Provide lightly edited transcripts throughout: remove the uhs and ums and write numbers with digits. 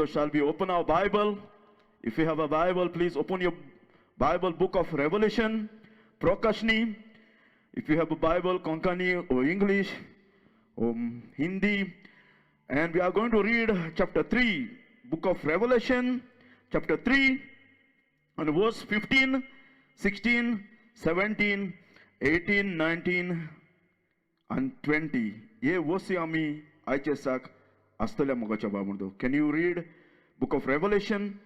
बाबा, shall we open our Bible? If you have a Bible, please open your Bible, Book of Revelation, Prokashni. If you have a Bible, Konkani or English or Hindi. And we are going to read chapter 3, Book of Revelation, chapter 3, and verse 15, 16, 17, 18, 19, and 20. हे वर्सी आमी आयचे दिसाक आसतल्या मोगाच्या बाबा. Can you read Book of Revelation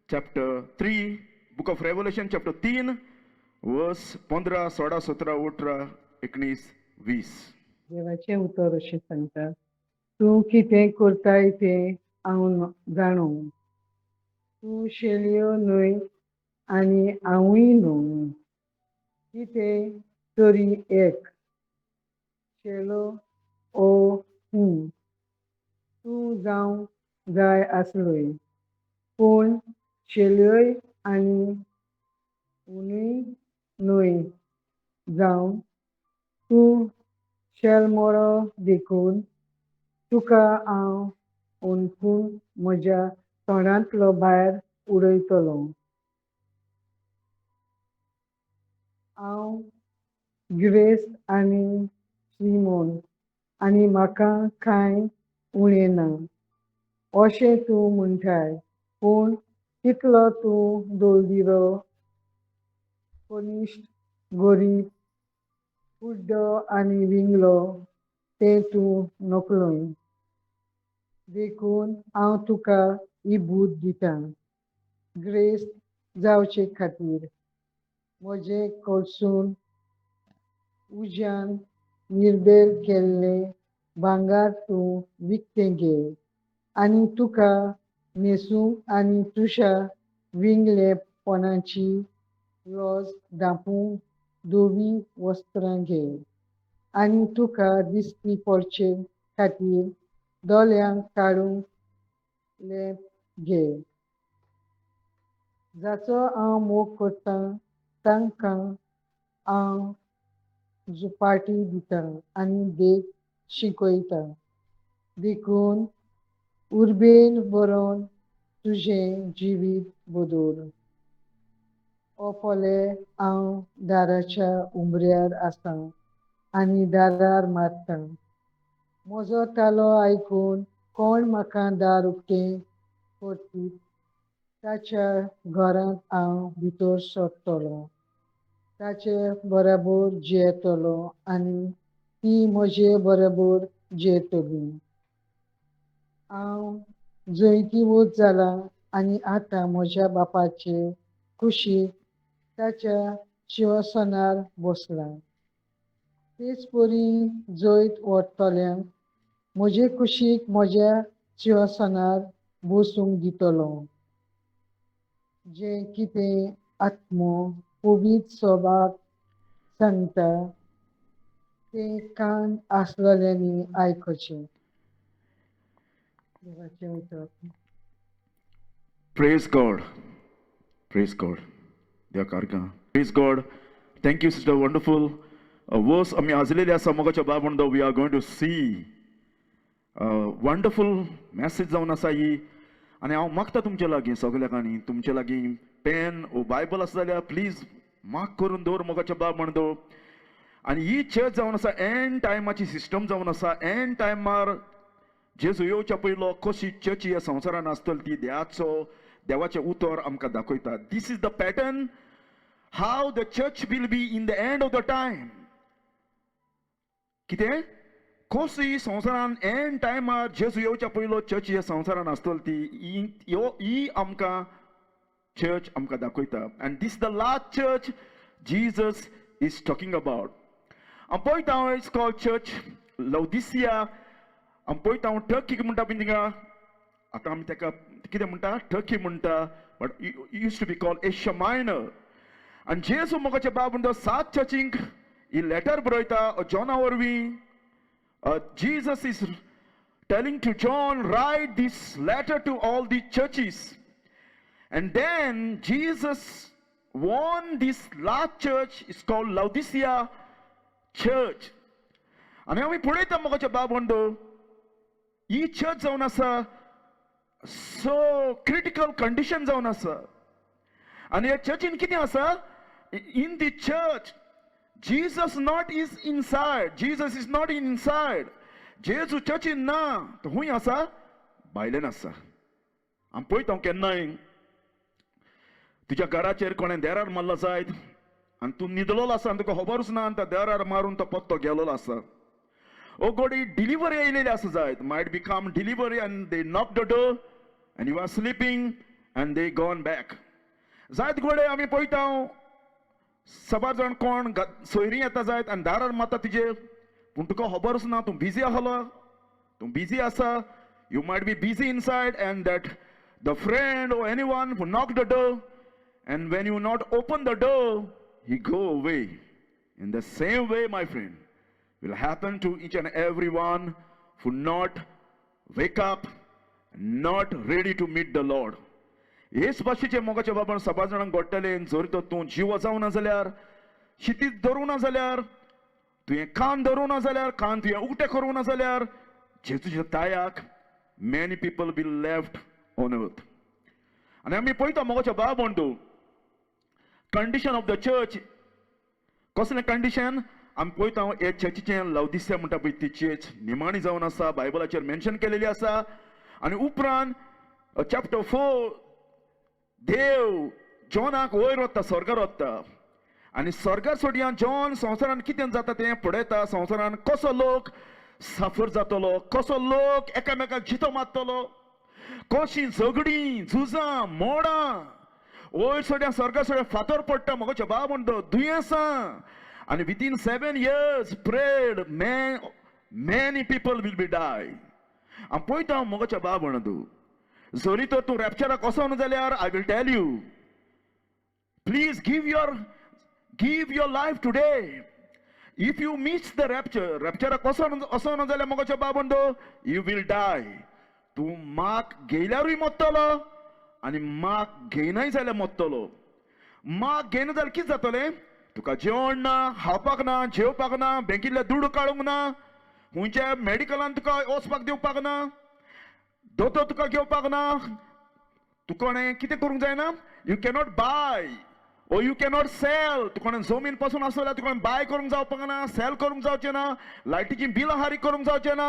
chapter 3, Book of Revelation chapter 3, verse 15, 16, 17, 18, 19, 20? देवाचें उतर अशें सांगता, तूं कितें करताय तें हांव जाणो. तूं शेलयो न्हय आनी हांवूय न्हय. कितें तरी एक शेलो ओ हूं तूं जावंक जाय आसलोय, पूण शेल्योय आनी उनूय न्हय जावन तूं शेलमोरो. देखून तुका हांव ओंकून म्हज्या तोंडांतलो भायर उडयतलो. हांव गिरेस्त आनी श्रीमंत आनी म्हाका कांय उणें ना अशें तूं म्हणटाय, पूण कितलो तूं दळदिरो, कनिश्ट, गरीब, कुड्डो आनी विंगलो तें तूं नकळय. देखून हांव तुका ही बूद दितां, ग्रेस्त जावचे खातीर म्हजे कडसून उज्यान निर्बेल केल्लें भांगर तूं विकतें घे आनी तुका न्हेसूंक आनी तुज्या विंगलेपणाची लज धांपूंक धवीं वस्त्रां घे आनी तुका दिश्टी पडचे खातीर दोळ्यांक काडूंक लेप घे. जाचो हांव मोग करतां तांकां हांव झुपाटी दितां आनी देख शिकयतां. देखून उर्बेन बरोवन तुजें जिवीत बदल. ओ पळय, हांव दाराच्या उंबऱ्यार आसा आनी दारार मारतां. म्हजो तालो आयकून कोण म्हाका दार उक्तें करतीत ताच्या घरांत हांव भितर सरतलो, ताचे बरोबर जियेतलो आनी ती म्हजे बरोबर जियेतली. हांव जैतिवंत जालां आनी आतां म्हज्या बापाचे कुशीक ताच्या शिंवासनार बसलां, तेच परी जैत व्हरतल्यांक म्हजे कुशीक म्हज्या शिंवासनार बसूंक दितलो. जें कितें आत्मो पवित्र सभाक सांगता तें कान आसलेल्यांनी आयकुचें. देवाचें उतर. Praise God. Praise God. देवाक आर्गां. Praise God. Thank you, sister. Wonderful verse आमी आजलेले आसा मोगाच्या बाबा. We are going to see wonderful message जावन आसा ही. आनी हांव मागता तुमचे लागीं सगल्याक, आनी तुमचे लागीं पेन ओ बायबल आसा जाल्यार प्लीज मार्क करून दवर मोगाच्या बाब म्हणतो. आनी ही चर्च जावन आसा एंड टायमाची सिस्टम जावन आसा. एंड टायमार जेजू येवच्या पयलो कशी चर्च ह्या संवसारान आसतली ती देवाचो देवाचें उतर आमकां दाखयता. This is the pattern how the church will be in the end of the time. कितें कशी संवसारान एंड टायमार जेजू येवच्या पयलो चर्च ह्या संवसारान आसतली ती ही आमकां चर्च आमकां दाखयता. And this the last church Jesus is talking about. हांव पळयता, it's called church Laodicea. हांव पळयता, हांव टर्कीक म्हणटा पळय थिंगा. आतां आमी ताका कितें म्हणटा? टर्की म्हणटा, but used to be called Asia Minor. आनी जेजू मोगाचे बाब म्हणटा सात चर्चींक ही लेटर बरयता जॉना वरवीं. Jesus is telling to John, write this letter to all the churches. And then Jesus warned this last church is called Laodicea Church. आनी आमी पळयता मोगाच्या बाब म्हणतो, ही चर्च जावन आसा सो क्रिटिकल कंडिशन जावन आसा. आनी ह्या चर्चीन कितें आसा? In the church Jesus not is inside. Jesus is not inside. जेजू चर्चीन ना, तो खूंय आसा? भायल्यान आसा. आमी पळयता, केन्नाय तुज्या घराचेर कोणें देरार मारलो जायत आनी तूं न्हिदलेलो आसा आनी तुका खबरूच ना आनी त्या देरार मारून तो पत्तो गेलोलो आसा. ओ गोडी डिलिव्हरी येयलेली आसा जायत, might become delivery and they knock the door and you are sleeping and they gone back. जायत घडये आमी पळयता, सबार जाण कोण सोयरीं येता जायत आनी दारार मारता तुजेर, पूण तुका खबरूच ना, तूं बिजी आहलो, तूं बिजी आसा. You might be busy inside and that the friend or anyone who knock the door, and when you not open the door, he go away. In the same way, my friend, will happen to each and every one who not wake up, not ready to meet the Lord. हेच भाशेचे मोगाच्या बाबान सबार जाणांक घडटलें जर तर तूं जिवो जावना जाल्यार, शितीद धरूं ना जाल्यार, तुवें कान धरूं ना जाल्यार, कान तुवें उक्ते करूं ना जाल्यार, जेजूच्या तायाक many people be left on earth. आनी आमी पळयता, मोगाच्या बाब म्हणटू, कंडिशन ऑफ the church. कसलें कंडिशन आमी पळयता? हे चर्चीचें लवदिस्या म्हणटा पळय, ती चर्च निमाणी जावन आसा, बायबलाचेर मेन्शन केलेली आसा. आनी उपरांत चॅप्टर 4, देव जॉनाक वयर वता, स्वर्गार वता आनी स्वर्गार सोडयान जॉन संवसारान कितें जाता तें पळयता. संवसारान कसो लोक सफर जातलो, कसो लोक एकामेकाक जितो मारतलो, कशीं झगडीं, झुजां, मोडां, वयर सोड्या स्वर्गा सोड्या फातर पडटा, म्हज्या बाब म्हणटा, दुयेंसां. आनी within 7 years spread, many people will be die. आमी पळयता, मोगाच्या बाब म्हणा तूं, जरी तर तूं रॅप्चराक वचना जाल्यार, I will tell you, please give your life today. If you miss the rapture, रॅप्चराक वचना जाल्यार, मोगाच्या बाब म्हणतो, you will die. तूं मार्क घेयल्यारूय मरतलो आनी मार्क घेयनाय जाल्यार मरतलो. मार्क घेयना जाल्यार कितें जातलें? तुका जेवण ना, खावपाक ना, जेवपाक ना, बँकींतले दुडू काडूंक ना, खंयच्या मेडिकलान तुका वचपाक दिवपाक ना, दोतोर तुका घेवपाक ना, तुका कोणें कितें करूंक जायना. You cannot bye O you cannot sell. तुका कोणें जमीन पासून आसलो जाल्यार तुका कोणें बाय करूंक जावपाक ना, सेल करूंक जावचें ना, लायटीचीं बिलां फारीक करूंक जावचें ना,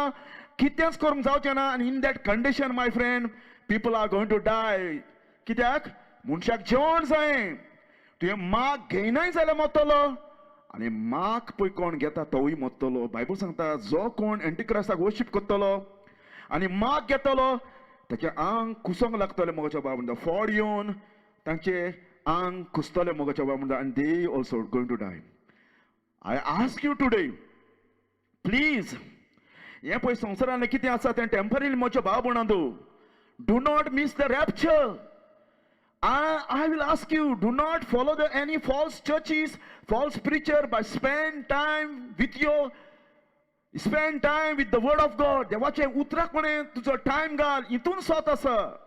कितेंच करूंक जावचें ना. आनी in that condition, my friend, people are going to die. कित्याक मनशाक जेवण जाय. तुवें मार्क घेयनाय जाल्यार मरतलो आनी मार्क पळय कोण घेता तोवूय मरतलो. बायबल सांगता, जो कोण एंटीक्रायस्टाक वर्शीप करतलो आनी मार्क घेतलो, ताचें आंग कुसोंक लागतलें. मोगाच्या बाबा म्हणटा, फोड येवन तांचे आंग कुसतलें. मोगाच्या बाबा म्हणटा, आनी they also going to die. I ask you today, please, हें पळय संवसारांत कितें आसा तें टेम्पररी. म्हज्या बाब म्हणा तूं, do not miss the rapture. I will ask you, do not follow the any false churches, false preacher, but spend time with the word of God. देवाचे उतराक कोणें तुजो टायम घाल. हितून सत आसा.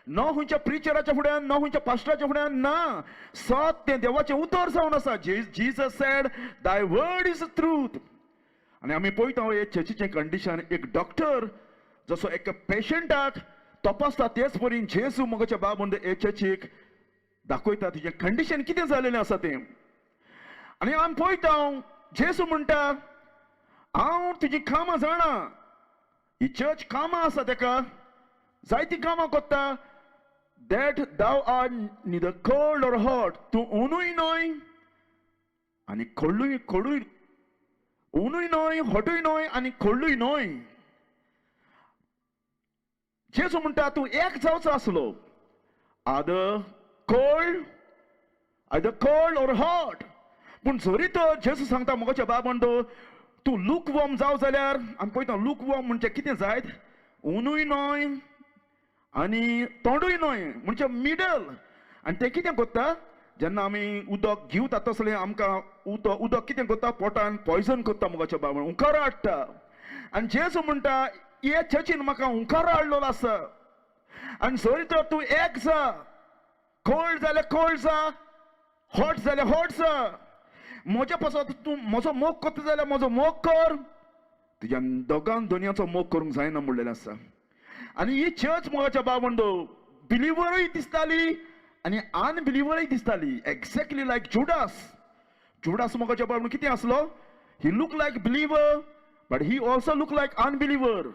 न खंयच्या प्रिचराच्या फुड्यान, न खंयच्या पास्टराच्या फुड्यान ना. सत तें देवाचें उतर जावन आसा. Jesus said, "Thy word is truth." आनी आमी पळयता हे चर्चीचें कंडिशन. एक डॉक्टर जसो एका पेशंटाक तपासता, तेच परीन जेजू, मोगाच्या बाब म्हणटा, हे चर्चीक दाखयता तुजें कंडिशन कितें जालेलें आसा तें. आनी आमी पळयता, जेजू म्हणटा, हांव तुजी कामां जाणा. ही चर्च कामां आसा, तेका जायतीं कामां करता, that thou art neither cold nor hot. तूं उनूय न्हय आनी कोल्डूय, कोडूय, उनूय न्हय, हॉटूय न्हय आनी कोल्डूय न्हय. जेजू म्हणटा, तूं एक जावचो आसलो, either cold or hot. पूण जरी तर जेजू सांगता, मोगाच्या बाब म्हणतो, तूं लूक वॉर्म जाव जाल्यार, आमी पळयता लूक वॉर्म म्हणजे कितें जायत? उनूय न्हय आनी थोंडूय न्हय, म्हणजे मिडल. आनी ते कितें करता? जेन्ना आमी उदक घेवता तसलें आमकां उदक कितें करता? पोटान पॉयजन करता. मोगाच्या बाबा, हुंकारो हाडटा. आनी जेजू म्हणटा, हे चर्चीन म्हाका हुंकारो हाडलेलो आसा. आनी जरी तर तूं एक जा, कोल्ड जाल्यार कोल्ड जा, हॉट जाल्यार हॉट जा. म्हज्या पासत तूं म्हजो मोग करता जाल्यार म्हजो मोग कर. तुज्या दोगान दोनयांचो मोग करूंक जायना म्हणलेलें आसा. आनी ही चर्च मोगाच्या बाबंडो बिलिवरूय दिसताली आनी अनबिलिवरूय दिसताली. एक्झॅक्टली लायक जुडास. जुडास मोगाच्या बाबंडो कितें आसलो? He look like believer but he also look like unbeliever.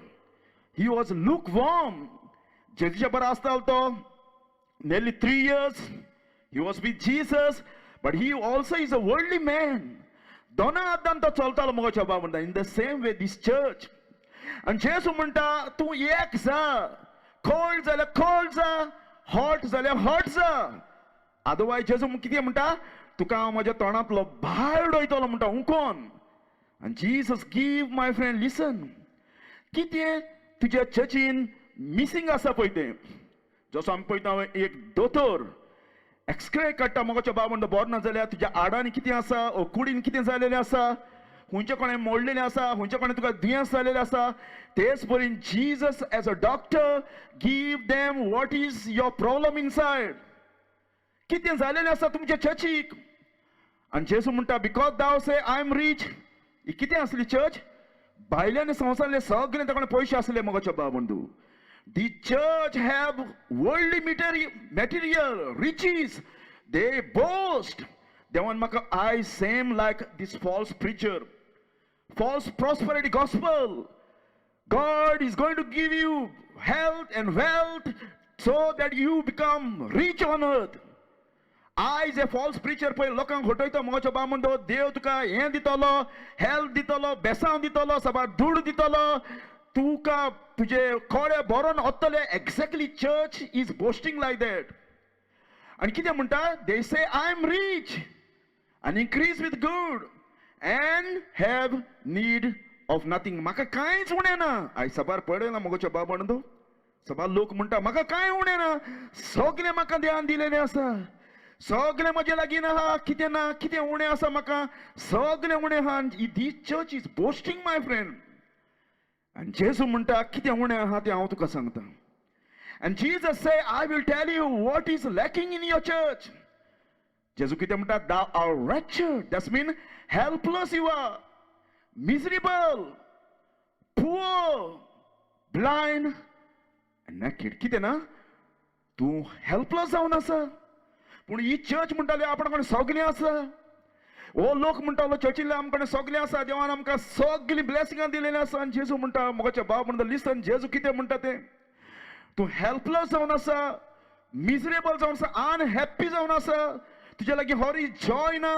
He was lukewarm. जेजूच्या बरो आसतालो तो nearly 3 years he was with Jesus, but he also is a worldly man. दोना हातान तो चलतालो मोगाच्या बाबा म्हणटा. In the same way this church. आनी जेजू म्हणटा तूं एक जा, कोल्ड जाल्यार कोल्ड जा, हॉट जाल्यार हॉट जा. अदरवायज जेजू कितें म्हणटा, तुका हांव म्हज्या तोंडांतलो भायर उडयतलो म्हणटा हुंकोन. आनी Jesus give my friend listen, कितें तुज्या चर्चीन मिसींग आसा पळय तें. जसो आमी पळयता एक दोतोर एक्सरे काडटा मोगाच्या बाबा म्हणटा बरो ना जाल्यार तुज्या आडांनी कितें आसा, ओ कुडीन कितें जालेलें आसा, खंयच्या कोणें मोडलेलें आसा, खंयच्या कोणें तुका दुयेंस जालेलें आसा. तेच परीन Jesus as a doctor give them what is your problem inside, कितें जालेलें आसा तुमच्या चर्चीक. आनी जेजू म्हणटा because thou say I am rich. ही कितें आसली चर्च? भायल्यान संवसारांतले सगळे ताका पयशे आसले मोगाच्या बाबा बंधू. The church have worldly material riches. They boast. देवान म्हाका I same like this false preacher, false prosperity gospel. God is going to give you health and wealth so that you become rich on earth. आयज ए falls preacher पळय लोकांक फटयता मोगाचो बाब म्हणटा देव तुका हें दितलो, हेल्थ दितलो, बेसांव दितलो, साबार दुड दितलो, तुका तुजे कोडे भरोन वतले. Exactly church is boasting like that. आनी कितें म्हणटा, they say I am rich and increase with good and have need of nothing. म्हाका कांयच उणें ना. आयज साबार पळयला मोगाचो बाब म्हणटा, साबार लोक म्हणटा म्हाका कांय उणें ना, सगळें म्हाका देवान दिलेलें आसा, सगळें म्हजे लागीं आहा, कितें ना कितें उणें आसा म्हाका, सगळें उणें आहा. This church is boasting my friend. आनी जेजू म्हणटा कितें उणें आहा तें हांव तुका सांगता. And Jesus say I will tell you what is lacking in your church. जेजू कितें म्हणटा, thou art wretched, that's mean helpless you are, miserable, poor, blind and naked. कितें ना, तूं हेल्पलस जावन आसा. पूण ही चर्च म्हणटाली आपण कोण सगळें आसा. हो लोक म्हणटालो चर्चींतले आमकां सगळें आसा, देवान आमकां सगळीं ब्लेसिंगां दिलेलीं आसा. आनी जेजू म्हणटा मोगाच्या बाब म्हणटा लिसन, जेजू कितें म्हणटा तें, तूं हेल्पलस जावन आसा, मिजरेबल जावन आसा, अनहॅप्पी जावन आसा, तुज्या लागीं हरी जॉय ना,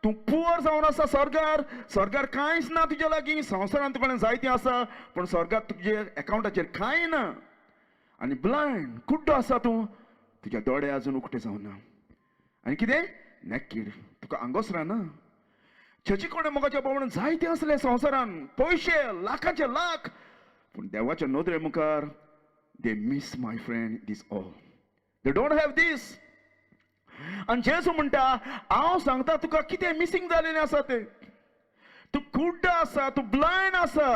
तूं पुअर जावन आसा. स्वर्गार स्वर्गार कांयच ना तुज्या लागीं, संवसारांत तुका जायतें आसा पूण स्वर्गार तुजे एकावंटाचेर कांय ना. आनी ब्लायंड कुड्डो आसा तूं, तुज्या दोळे अजून उक्ते जावना. आनी कितें नॅकीड, तुका आंगोसरा ना. चर्ची कोणें मोगाच्या बाबा जायते आसले संवसारान, पयशे लाखाचे लाख, पूण देवाच्या नदरे मुखार they miss my friend this all, they don't have this. आनी जेजू म्हणटा हांव सांगता तुका कितें मिसींग जालेलें आसा तें, तूं कुड्डो आसा, तूं ब्लायंड आसा.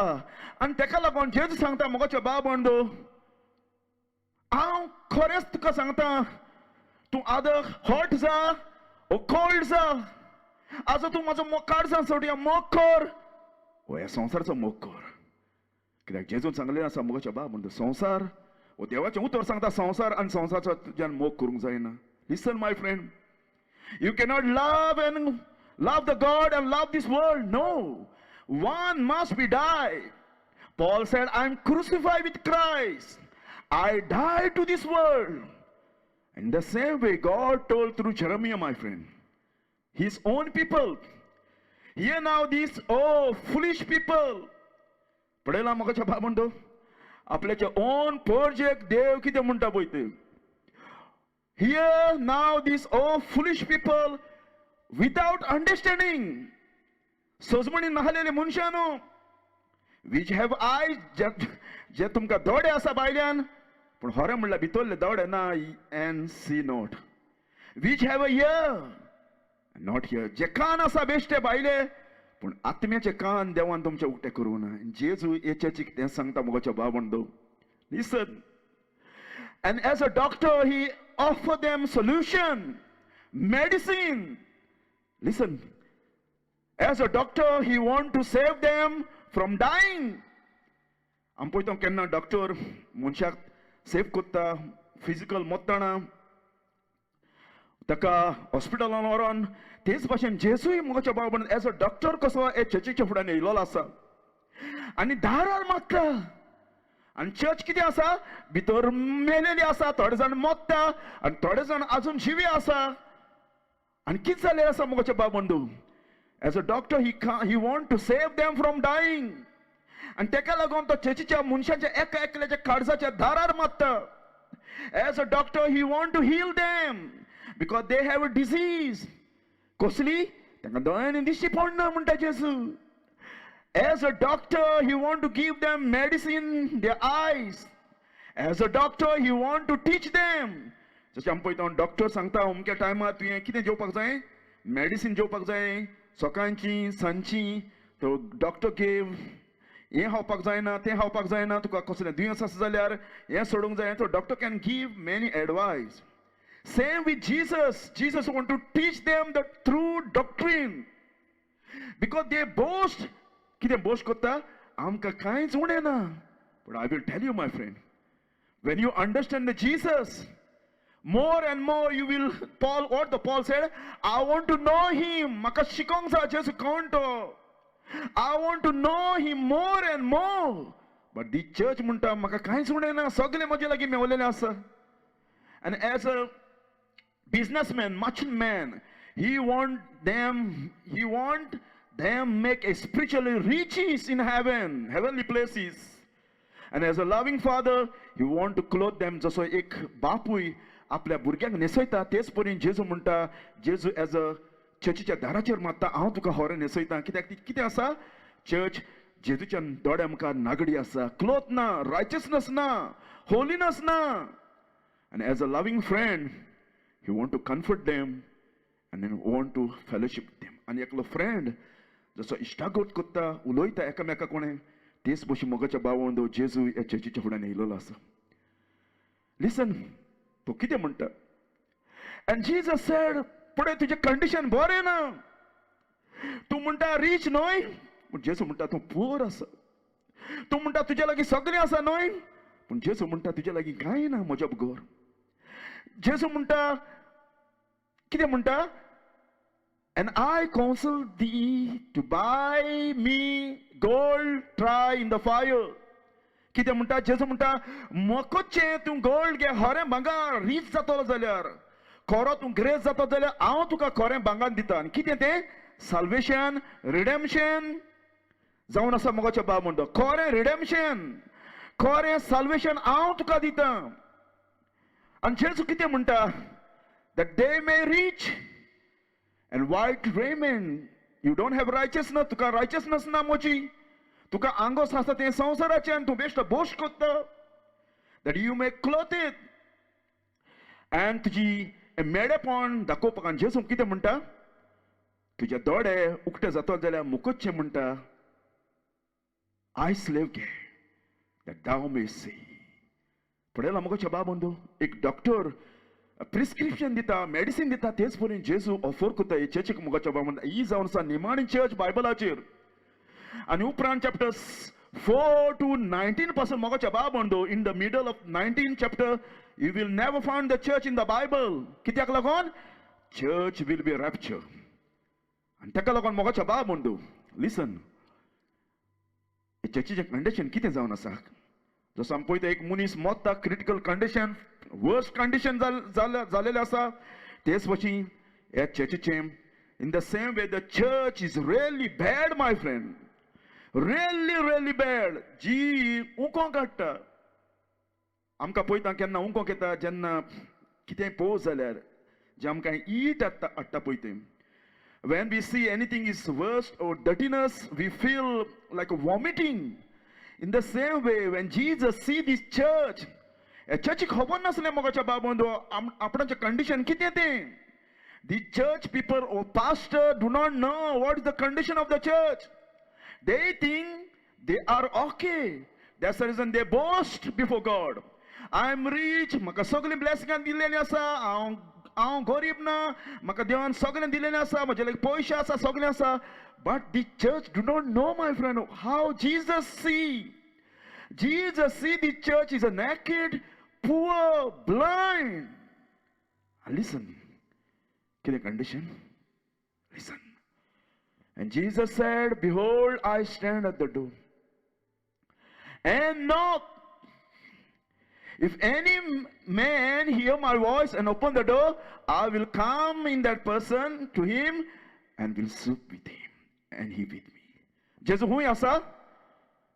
आनी तेका लागून जेजू सांगता मोगाच्या बाबा हांव खरेंच तुका सांगता, तूं आदर हॉट जा ओ कोल्ड जा, आजो तूं म्हाजो काळजान सोडया मोग कर, हो ह्या संवसाराचो मोग कर. कित्याक जेजून सांगलें आसा मोगाच्या बाब म्हणटा संवसार हो देवाचें उतर सांगता संवसार आनी संवसाराचो तुज्यान मोग करूंक जायना. Listen my friend, you cannot love and love the God and love this world. No, one must be die. Paul said I am crucified with Christ, I die to this world. In the same way, God told through Jeremiah, my friend, his own people, hear now these, oh, foolish people. पळयला म्हाका बाब म्हणतो आपल्याच्या own पोरजेक देव कितें म्हणटा पळय ते. Hear now these, oh, foolish people, without understanding, सजमणी नाहलेले मनशानो, which have eyes, जे तुमकां दोळे आसा भायल्यान पूण खरें म्हणल्यार भितरले दोळे ना, and see not, which have a ear not hear. जे कान आसा बेश्टे भायले पूण आत्म्याचे कान देवान तुमचे उक्ते करूं ना. जेजू हे चर्चीक तें सांगता मोगाच्या बाबंडो. Listen, and as a doctor he offer them solution, medicine. Listen, as a doctor he want to save them from dying. आमी पळयता केन्ना डॉक्टर मनशाक सेव करता फिजिकल मोत्ताना ताका हॉस्पिटलान व्हरोन, तेच भाशेन जेजूय म्हज्या बाबा एज अ डॉक्टर कसो हे चर्चीच्या फुड्यान येयलोलो आसा आनी दारार मारता. आनी चर्च कितें आसा, भितर मेलेली आसा, थोडे जाण मोत्ता आनी थोडे जाण आजून जिवे आसा. आनी कितें जालें आसा म्हज्या बाबंदू, as a doctor he want to save them from dying. आनी तेका लागून तो चर्चीच्या मनशाच्या एका एकल्याच्या काळजाच्या दारार मारता. As a doctor he want to heal them because they have a disease. कसली? तांकां दोळ्यांनी दिश्टी पडना म्हणटा जेजू. As a doctor he want to give them medicine their eyes. As a doctor he want to teach them. जशें आमी पळयता डॉक्टर सांगता अमक्या टायमार तुवें कितें जेवपाक जाय, मेडिसीन जेवपाक जाय, सकाळची सांजची. तो डॉक्टर गेव हें खावपाक जायना, तें खावपाक जायना, तुका कसलें दुयेंस आसा जाल्यार हें सोडूंक जाय. तो doctor can give many advice. Same with Jesus. Jesus want to teach them the true doctrine because they boast. कितें बोस्ट करता, आमकां कांयच उणें ना. But I will tell you my friend, when you understand the Jesus more and more you will, Paul, what the Paul said, I want to know him. म्हाका शिकोंक जाय जेजू कोण तो. I want to know him more and more. But the church म्हणटा म्हाका कांयच उणें ना, सगळें म्हजे लागीं मेवलेलें आसा. And as a businessman, merchant man, he want them make a spiritually riches in heaven, heavenly places. And as a loving father, he want to clothe them. जसो एक बापूय आपल्या भुरग्यांक न्हेसयता तेच परीन जेजू म्हणटा, जेजू एज अ चर्चीच्या दाराचेर मारता, हांव तुका होरें न्हेसयता. कित्याक ती कितें आसा, चर्च जेजूच्या दोळ्या मुखार नागडी आसा, क्लोथ ना, रायचसनस ना, होलीनस ना. And as a loving friend, he want to comfort them and then want to fellowship them. आनी एकलो फ्रेंड जसो इश्टागत करता, उलयता एकामेका कोणें, तेच भशेन मोगाच्या बावंदो जेजू ह्या चर्चीच्या फुड्यान येयलेलो आसा. लिसन, तो कितें म्हणटा, आनी जीजस सेड, पळय तुजें कंडिशन बरें ना, तूं म्हणटा रीच न्हय, पूण जेजू म्हणटा तूं पुअर आसा. तूं म्हणटा तुज्या लागीं सगळें आसा न्हय, पूण जेजू म्हणटा तुज्या लागीं कांय ना म्हज्या बगर. जेजू म्हणटा कितें म्हणटा, And I counsel thee to buy me gold try in the fire. कितें म्हणटा जेजू म्हणटा, मोकोचें तूं गोल्ड घे, खरें भांगर, रीच जातलो जाल्यार, खरो तूं ग्रेस जातो जाल्यार हांव तुका खरें भांगर दिता. आनी कितें तें, साल्वेशन, रिडेम्पशन जावन आसा मोगाच्या बाब म्हणटा, खरें रिडेम्पशन, खरें साल्वेशन हांव तुका दिता. आनी जेजू कितें म्हणटा, that they may reach and white raiment. You don't have righteousness, तुका righteousness ना मोची, तुका आंगोस आसा तें संवसाराचें आनी तूं बेश्टो बोश करता. That you may clothe it. आनी तुजी मेडेपण दाखोवपाक. आनी जेजू कितें म्हणटा, तुजे दोळे उक्ते जातो जाल्यार मुकच्चें म्हणटा, I slave घे that thou may see. पळयला मुखाच्या बाबंदू, एक डॉक्टर प्रिस्क्रिप्शन दिता, मेडिसीन दिता, तेच परीन जेजू ऑफर करता हे चर्चीक मुखाच्या बाबा. ही जावन आसा निमाणी चर्च बायबलाचेर. आनी उपरांत चॅप्टर 4 to 19 पासून मोगाच्या बाबंदू, in the middle of 19 chapter you will never find the church in the Bible. कित्याक लागून, चर्च will be rapture. आनी ताका लागून मोगाच्या बाबंदू, लिसन, चर्चीचें कंडिशन कितें जावन आसा. जसो आमी पळयता एक मनीस मोत्ता, क्रिटिकल कंडिशन, वर्स्ट कंडिशन जालेलें आसा, तेच भशेन ह्या चर्चीचें. In the same way the church is really bad my friend, really really bad. जी उको काडटा, आमकां पळयता केन्ना उको येता, जेन्ना कितेंय पोवत जाल्यार जे आमकां ईट हाडटा पळय तें. When we see anything is worst or dirtiness, we feel like vomiting. In the same way, when Jesus see this church, चर्चीक खबर नासलें मोगाच्या बाबंदो आपणाचें कंडिशन कितें तें. The church people or pastor do not know what is the condition of the church. They think they are okay. That's the reason they boast before God. I am rich, म्हाका सगळीं ब्लेसिंगां दिल्लेलीं आसा, हांव गरीब ना, म्हाका देवान सगळें दिल्लेलें आसा, म्हजे लागीं पयशे आसा, सगळें आसा. But the church do not know my friend how Jesus see. Jesus see the church is a naked, poor, blind. Listen, कितें condition? Listen. And Jesus said, Behold, I stand at the door and knock. If any man hear my voice and open the door, I will come in that person to him and will sup with him and he with me. जेजू हुंय आसा?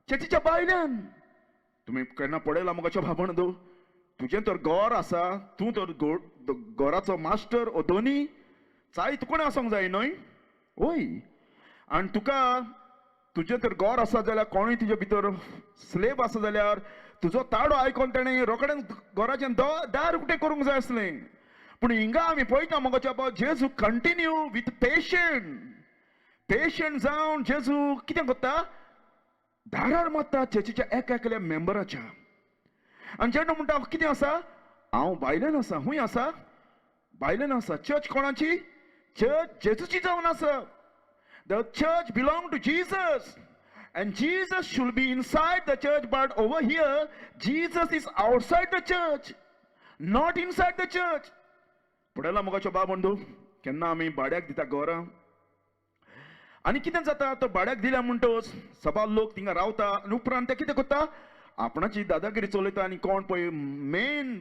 चर्चीच्या भायल्यान. तुमी केन्ना पळयला मुगो भाबण दो? तुजें तर गोर आसा, तूं तर गोराचो मास्टर ओ दोनी चाय तुका कोणें आसूंक जाय न्हय? वय. आनी तुका तुजें तर गोर आसा जाल्यार कोणूय तुजे भितर स्लेब आसा जाल्यार तुजो ताडो आयकोन तेणें रोखडें घराचें दार उक्तें करूंक जाय आसलें. पूण हिंगा आमी पळयता मोगाच्या बाबा, जेजू कंटिन्यू विथ पेशंट, पेशंट जावन जेजू कितें करता? दारार मारता चर्चीच्या एका एकल्या मेंबराच्या. आनी जेन्ना म्हणटा कितें आसा? हांव भायल्यान आसा. खूंय आसा? भायल्यान आसा. चर्च कोणाची? चर्च जेजूची जावन आसा. The church belong to Jesus. And Jesus should be inside the church, but over here, Jesus is outside the church, not inside the church. पळयला मोगाचो बाब बंधू, केन्ना आमी भाड्याक दिता घरां आनी कितें जाता? तो भाड्याक दिल्या म्हणटच सबार लोक थिंगा रावता आनी उपरांत ते कितें करता? आपणाची दादागिरी चलयता आनी कोण पळय मेन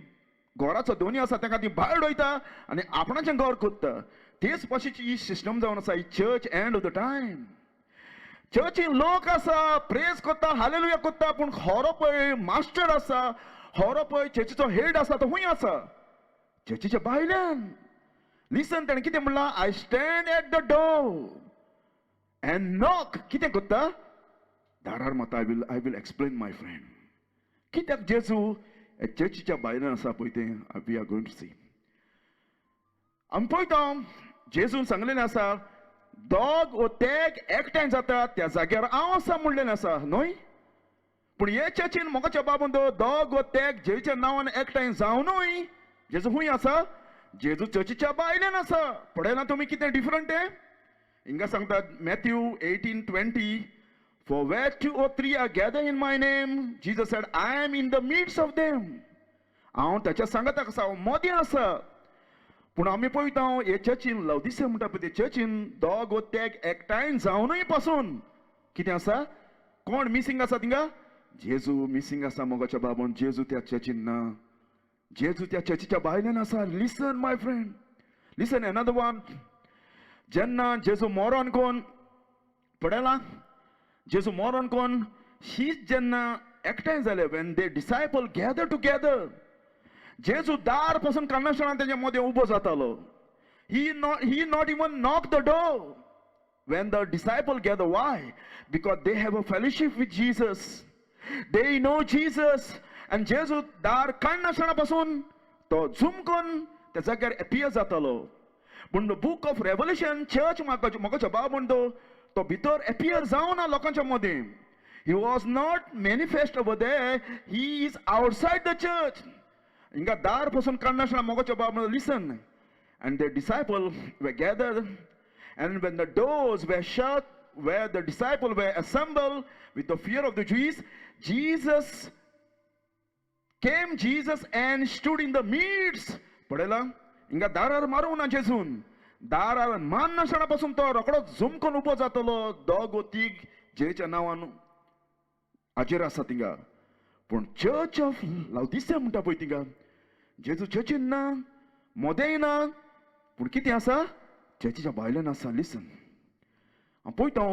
घराचो दोनी आसा ताका ती भायर उडयता आनी आपणाचें घर करता. तेच भाशेची ही सिस्टम जावन आसा ही church end of the time. चर्चीन लोक आसा, प्रेज करता, हालेलुया करता, पूण खरो पळय मास्टर आसा, खरो पळय चर्चीचो हेड आसा तो खूंय आसा? चर्चीच्या भायल्यान. लिसन, ताणें कितें म्हणलां? I stand at the door and knock. कितें करता? दारार मारता. I will explain, my friend, कित्याक जेजू चर्चीच्या भायल्यान आसा पळय तें we are going to see. आमी पळयता जेजून सांगलेलें आसा, दोग ओ तेग एकठांय जाता त्या जाग्यार हांव आसा म्हणलेलें आसा न्हय? पूण हे चर्चीन मोगाच्या बाबून दोग ओ तेग जेजूच्या नांवान एकठांय जावनूय जेजू खूंय आसा? जेजू चर्चीच्या भायल्यान आसा. पळयला तुमी कितें डिफरंट तें? हिंगा सांगतात Matthew 18:20, "For where two or three are gathered in my name," Jesus said, "I am in the midst of them." हांव ताच्या सांगाताक आसा, हांव मदीं आसा. पूण आमी पळयता हे चर्चीन, लवदिसे म्हणटा पळय ते चर्चीन दोग ओ तेग एकठांय जावनूय पासून कितें आसा? कोण मिसींग आसा थिंगा? जेजू मिसींग आसा मोगाच्या बाबून. जेजू त्या चर्चीन ना, जेजू त्या चर्चीच्या भायल्यान आसा. Listen, my friend, listen, another one. जेन्ना जेजू मोरोन कोण पळयला, जेजू मोरोन कोण शीत जेन्ना एकठांय जाले, when they disciple gather together, जेजू दार पासून काडनासतना तेच्या मदें उबो जातालो. He not even knock the door when the disciple gather. Why? Because they have a fellowship with Jesus, they know Jesus. And जेजू दार काडनासतना पासून तो झुमकून त्या जाग्यार एपियर जातालो. पूण बूक ऑफ रेवलेशन चर्च म्हाका बाब म्हणतो तो भितर एपियर जावना लोकांच्या मदें. He was not manifest over there. He is outside the church. हिंगा दार पासून काडनासतना मोगाच्या बाब म्हणतो, listen, and the disciple were gathered, and when the doors were shut where the disciple were assembled with the fear of the Jews, Jesus came, Jesus, and stood in the midst. पळयला, हिंगा दारार मारूंक ना जेजून. दारार मारनासतना पासून तो रोकडो झुमकून उबो जातलो. दोग तीग जेच्या नांवान हाजेर आसा थिंगा. पूण चर्च ऑफ लावदिसिया म्हणटा पळय थिंगा जेजू चर्चीन ना, मोदेंय ना, पूण कितें आसा? चर्चीच्या भायल्यान आसा. लिसन, हांव पळयता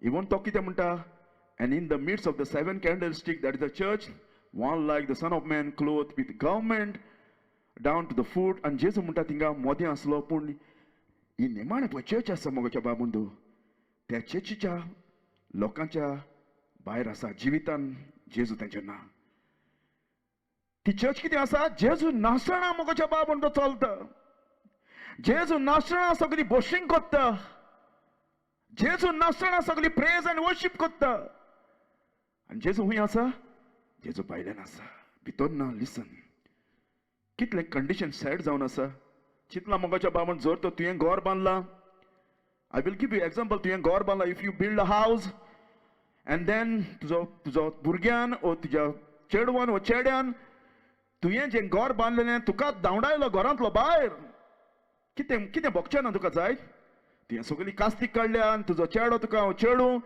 इवन तो कितें म्हणटा? And in the midst of the seven candlestick, that is the church, one like the Son of Man, clothed with garment down to the foot. आनी जेजू म्हणटा थिंगा मोदें आसलो. पूण ही निमाणें पळय चर्च आसा मोगाच्या बाबुंदू, त्या चर्चीच्या लोकांच्या भायर आसा, जिवितान जेजू तेंचे ना. ती चर्च कितें आसा? जेजू नासतना मोगाच्या बाबून तो चलता, जेजू नासतना सगळी बोस्टिंग करता, जेजू नासतना सगळी प्रेज आनी वर्शीप करता. आनी जेजू खूंय आसा? जेजू भायल्यान आसा, भितर ना. लिसन, कितलें कंडिशन सॅड जावन आसा. चिंतला मोगाच्या बाबान, जर तर तुवें घर बांदलां, I will give you example, तुवें घर बांदलां, if you build a house And then तुजो तुजो भुरग्यान ओ तुज्या चेडवान ओ चेड्यान तुवें जें घर बांदलेलें तुका धांवडायलो घरांतलो भायर. कितें कितें भोगचें ना तुका जाय? तुवें सगळी कास्तीक काडल्या आनी तुजो चेडो तुका हांव चेडूं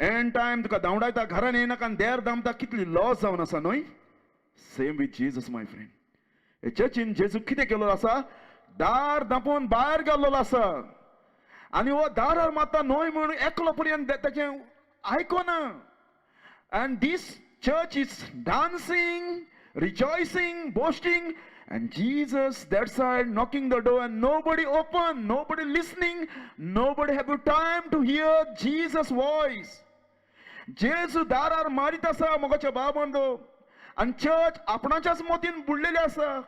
एन टायम तुका धांवडायता, घरान येयनाका आनी देर दामता. कितली लॉस जावन आसा न्हय? Same with Jesus, my friend. हे चर्चीन जेजू कितें केलो आसा? दार दांपून भायर घाल्लोलो आसा आनी हो दारार मारता न्हय म्हूण एकलो पर्यंत ताचें आयकोना. And this church is dancing, rejoicing, boasting, and Jesus that side knocking the door and nobody open, nobody listening, nobody have time to hear Jesus voice. जेजू दारार मारीत आसा मोगाच्या बाबांदो, आनी चर्च आपणाच्याच मतीन बुडलेली आसा,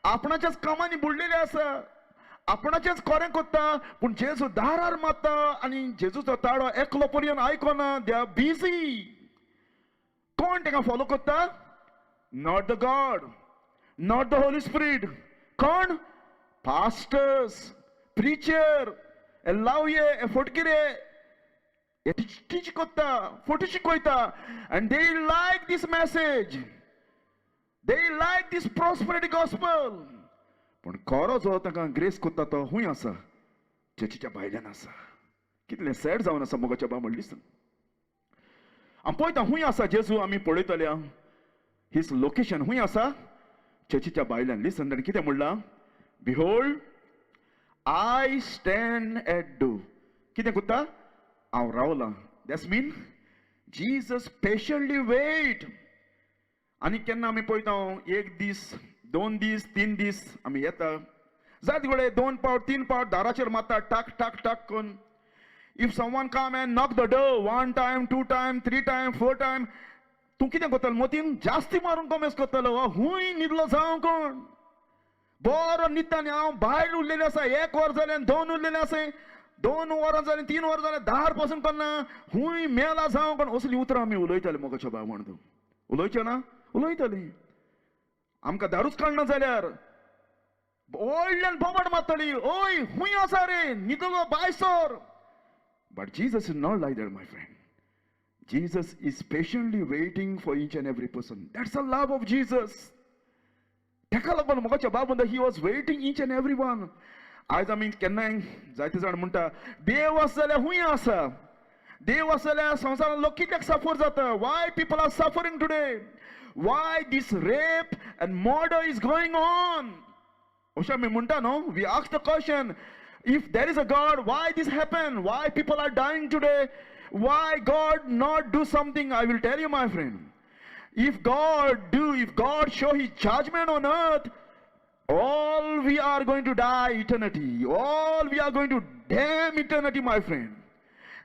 आपणाच्याच कामांनी बुडलेली आसा, आपणाचेच कोरें कोत्ता. पूण जेजू दारार मारता आनी जेजूचो ताळो एकलो पर्यंत आयकोना. They are busy. कोण ताका फॉलो करता? Not the God, not the Holy Spirit. कोण? पास्टर्स, प्रिचर, लावये, फटकिरे टीच करता, फोटो शिकयता. And they like this message, they like this prosperity gospel. पूण खरो जो तांकां ग्रेस करता तो खूंय आसा? चर्चीच्या भायल्यान आसा. कितलें सॅड जावन आसा मोगाच्या बा म्हणलीच. आमी पळयता खूंय आसा जेजू, आमी पळयतले his location खूंय आसा? चर्चीच्या भायल्यान. लिसन, ताणें कितें म्हणलां? Behold, I stand at door. कितें करता? हांव रावलां. That's mean Jesus patiently wait. आनी केन्ना आमी पळयता, एक दीस, दोन दीस, तीन दीस आमी येता, जात कडेन दोन पावट तीन पावट दाराचेर मारता, टाक टाक टाक करून. If someone come and knock the door one time, two time, three time, four time, तूं कितें करतलो? मतीन जास्ती मारून कोमेस करतलो, हूंय न्हिदलो जावं कोण, बरो न्हिदता आनी हांव भायर उरलेलें आसा. एक वर जालें, दोन उरलेलें आसा, दोन वरां जालीं, तीन वरां जालें, दार पासून करना, हूंय मेला जावं कोण. असलीं उतरां आमी उलयताले मोगाच्या भाव म्हणून. उलयचें ना? उलयतालीं. आमकां दारूच काडना जाल्यार व्हडल्यान बोबाट मारतली, ओय हूंय आसा रे, न्हिदलो भायर sir. But Jesus is not like that, my friend. Jesus is patiently waiting for each and every person. That's the love of Jesus. ताका लागून मोगाच्या बाब म्हणटा, he was waiting each and every one. आयज आमी केन्नाय जायते जाण म्हणटा, देव आसा जाल्यार हूंय आसा? देव आसा जाल्यार संवसारांत लोक कित्याक सफर जाता? Why people are suffering today? Why this rape and murder is going on? अशें आमी म्हणटा न्हू? We ask the question, if there is a God, why this happen? Why people are dying today? Why God not do something? I will tell you, my friend, if God do, if God show his judgment on earth, all we are going to die eternity. All we are going to damn eternity, my friend.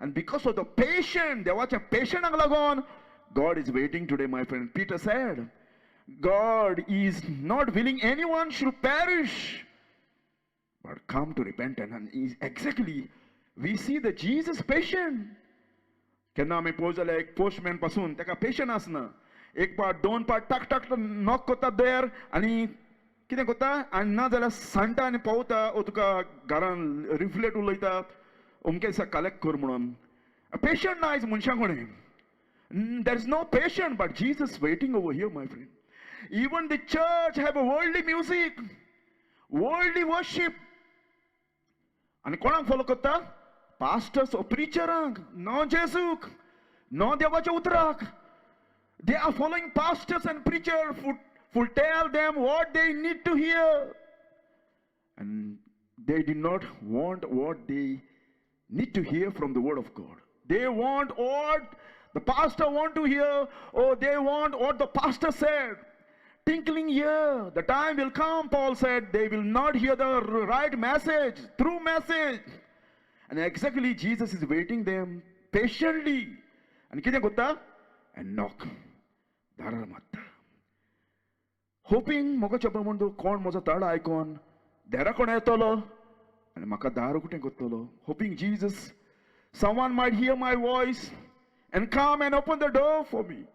And because of the patient, देवाच्या पेशंटाक लागून God is waiting today, my friend. Peter said, God is not willing anyone should perish, but come to repentance. And is exactly, we see the Jesus patient. केन्ना आमी पळोवं जाल्यार एक postman पासून ताका पेशंट आसना. एक पाट दोन पाट टाक टाक नॉक करता देर आनी कितें करता आनी ना जाल्यार सांडटा आनी पावता ओ तुका घरान रिफ्लेक्ट उलयता, अमके दिसा कलेक्ट कर म्हणून. पेशंट ना आयज मनशां कोणें. There is no patient, but Jesus waiting over here, my friend. Even the church have a worldly music, worldly worship. आनी कोणाक फॉलो करता? पास्टर्स ओ प्रिचरांक, नो जेजूक, नो देवाच्या उतराक. They are following pastors and preacher who tell them what they need to hear. And they did not want what they need to hear from the word of God. They want what the pastor want to hear, or they want what the pastor said. Tinkling ear. The time will come, Paul said, they will not hear the right message, true message. And exactly Jesus is waiting them patiently. And कितें करता? And knock. दारार मारता. होपींग मोगाच्या म्हणतो कोण म्हजो ताळो आयकोन देरा कोण येतलो आनी म्हाका दार उकतें करतलो. Hoping Jesus, someone might hear my voice and come and open the door for me.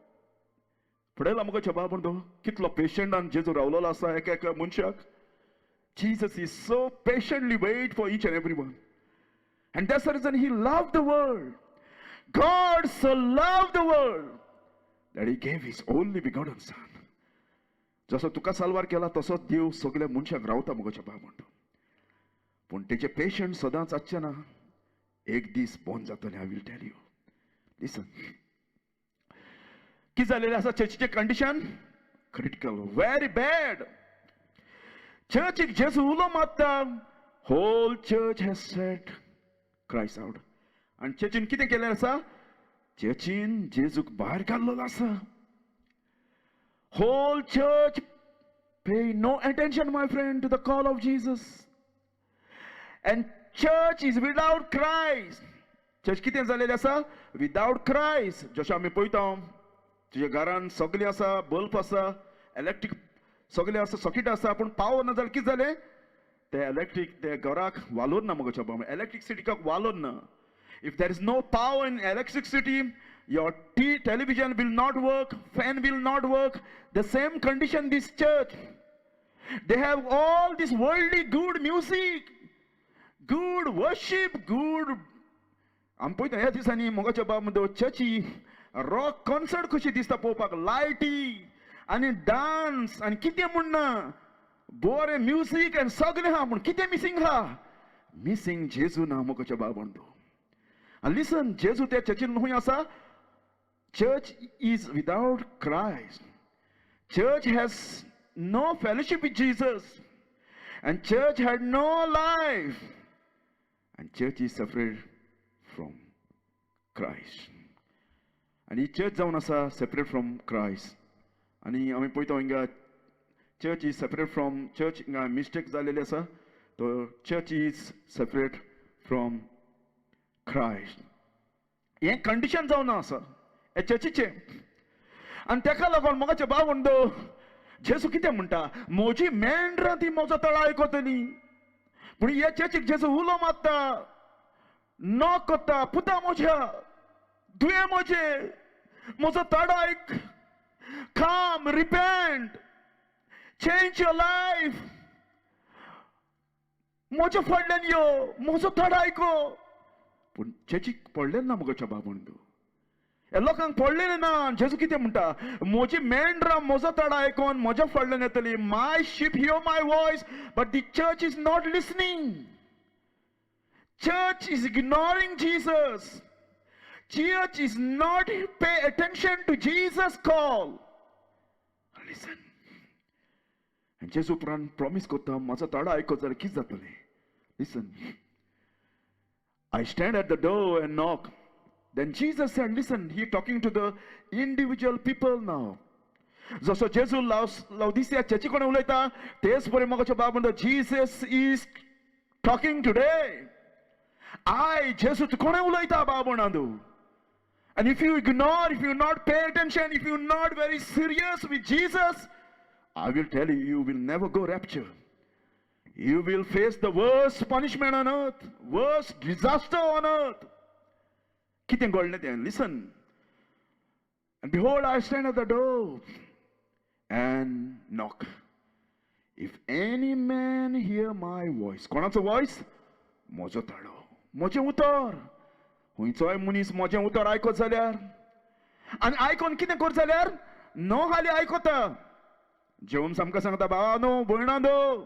फुडें मोगाच्या बाब म्हणतो कितलो पेशंटान जेजू रावलेलो आसा एका एका मनशाक. Jesus is so patiently wait for each and every one. And that's the reason he loved the world. God so loved the world that he gave his only begotten son. जसो तुका साल्वार केला तसोच देव सगल्या मनशाक रावता मुगोच्या बाब म्हणटा. पूण तेचे पेशंट सदांच आसचे ना, एक दीस बंद जातलें. I will tell you. Listen, कितें जालेलें आसा चर्चीचें कंडिशन क्रिटिकल, व्हेरी बॅड. चर्चीक जेजू उलो मारता, whole church has set Christ out. आनी चर्चीन कितें केलें आसा? चर्चीन जेजूक भायर काडलेलो आसा. Whole church pay no attention, my friend, to the call of Jesus. And church is without Christ. Church कितें जालेलें आसा? Without Christ. जशें आमी पळयता, तुज्या घरान सगळें आसा, बल्ब आसा, इलेक्ट्रीक सगळें आसा, सॉकेट आसा, पूण पावर ना जाल्यार कितें जालें? ते इलेक्ट्रीक ते घराक वालोर ना मुगो बाबा, इलेक्ट्रिसिटीक वालोर ना. If there is no power in electricity, your television will not work, fan will not work. The same condition this church. They have all this worldly good music, good worship, good. आमी पळयता ह्या दिसांनी मोगाच्या बाब चर्ची rock concert कशी दिसता पळोवपाक, लायटी आनी डान्स आनी कितें म्हणना, बरें म्युजीक आनी सगळें आहा, पूण कितें मिसींग आहा? मिसींग जेजू ना मोगाच्या बाब म्हणटा. आनी लिसन, जेजू त्या चर्चीन खंय आसा? Church is without Christ. Church has no fellowship with Jesus. And church had no life. And church is separate from Christ. आनी चर्च जावन आसा सेपरेट फ्रॉम क्रायस्ट. आनी आमी पळयता हिंगा church is separate from church, हिंगा मिस्टेक जालेली आसा. तो church is separate from Christ. हें कंडिशन जावन आसा हे चर्चीचें. आनी तेका लागून मोगाचे भाव म्हणटो जेजू कितें म्हणटा? म्हजी मेंढरां ती म्हजो तळो आयकतली. पूण हे चर्चीक जेजू उलो मारता, नॉक करता, पुता म्हज्या, तुवें म्हजे, म्हजो ताडो आयक, come, repent, change your life, म्हज्या फाटल्यान यो, म्हजो ताडो आयको. पूण चर्चीक पडलें ना मुगोच्या बाबून, ह्या लोकांक पडलेलें ना. जेजू कितें म्हणटा? म्हजी मेंढरां म्हजो ताडो आयकोन म्हज्या फाटल्यान येतली. My sheep hear my voice, but the church is not listening. Church is ignoring Jesus. Church is not pay attention to Jesus call. Listen. आनी जेजू उपरांत प्रॉमीस करता, म्हजो ताडो आयकत जाल्यार कितें जातलें? Listen. I stand at the door and knock. Then Jesus said, listen, he talking to the individual people now. जसो जेजू लावदिसिया चर्ची कोण उलयता तेच परी मोगाचो बाब म्हणटा, Jesus is talking today. I जेजू तूं कोणें उलयता बाब म्हणा. And if you ignore, if you not pay attention, if you not very serious with Jesus, I will tell you, you will never go rapture. You will face the worst punishment on earth, worst disaster on earth. कितें घडलें तें? Listen. And behold, I stand at the door and knock. If any man hear my voice, कोणाचो voice? म्हजो ताळो, म्हजें उतर. खंयचोय मनीस म्हजें उतर आयकत जाल्यार, आनी आयकोन कितें कर जाल्यार, नो हाली आयकता. जेवन सामकां सांगता, भावा न्हू, भयणा न्हू,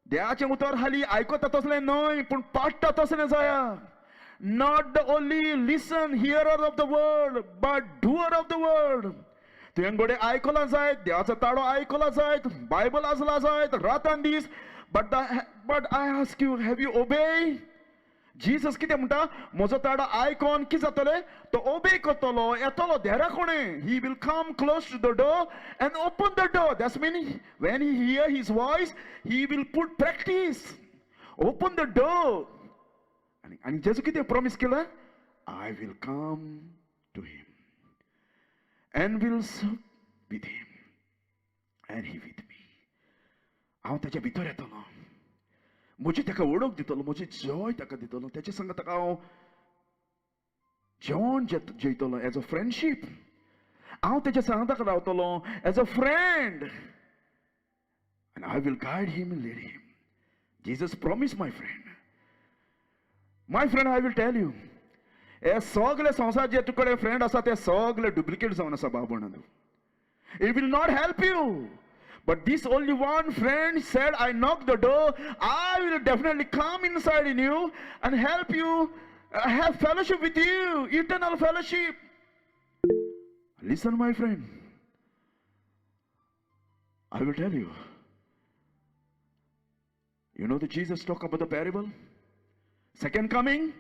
देवाचें उतर हाली आयकता तसलें न्हय, पूण पाडटा तसलें जाया. Not the only listen, hearer of the word, but doer of the word. तुवें घोडे आयकलां जायत, देवाचो ताळो आयकला जायत, बायबल आसला जायत रातान दीस, but I ask you, have you obey Jesus? कितें म्हणटा? म्हजो ताळो आयकोन कितें जातलें? तो ओबे करतलो, येतलो देरा कोणें. He will come close to the door and open the door. That's mean when he hear his voice, he will put practice, open the door. आनी आनी जेजू कितें प्रॉमीस केलां? I will come to him and will sup with him and he with me. हांव ताच्या भितर येतलो, म्हजी ताका वळख दितलो, म्हजी जॉय ताका दितलो, तेच्या संग ताका हांव जेवण जेयतलो एज अ फ्रेंडशीप. हांव तेच्या सांगाताक रावतलो as a friend, and I will guide him and lead him. Jesus promise, my friend. My friend, I will tell you, हे सगळे संवसार जे तुकडे फ्रेंड आसा ते सगळे डुप्लिकेट जावन आसा बाबण. It will not help you. But this only one friend said, I knock the door, I will definitely come inside in you and help you, have fellowship with you, eternal fellowship. Listen, my friend, I will tell you. You know the Jesus talk about the parable? Second coming.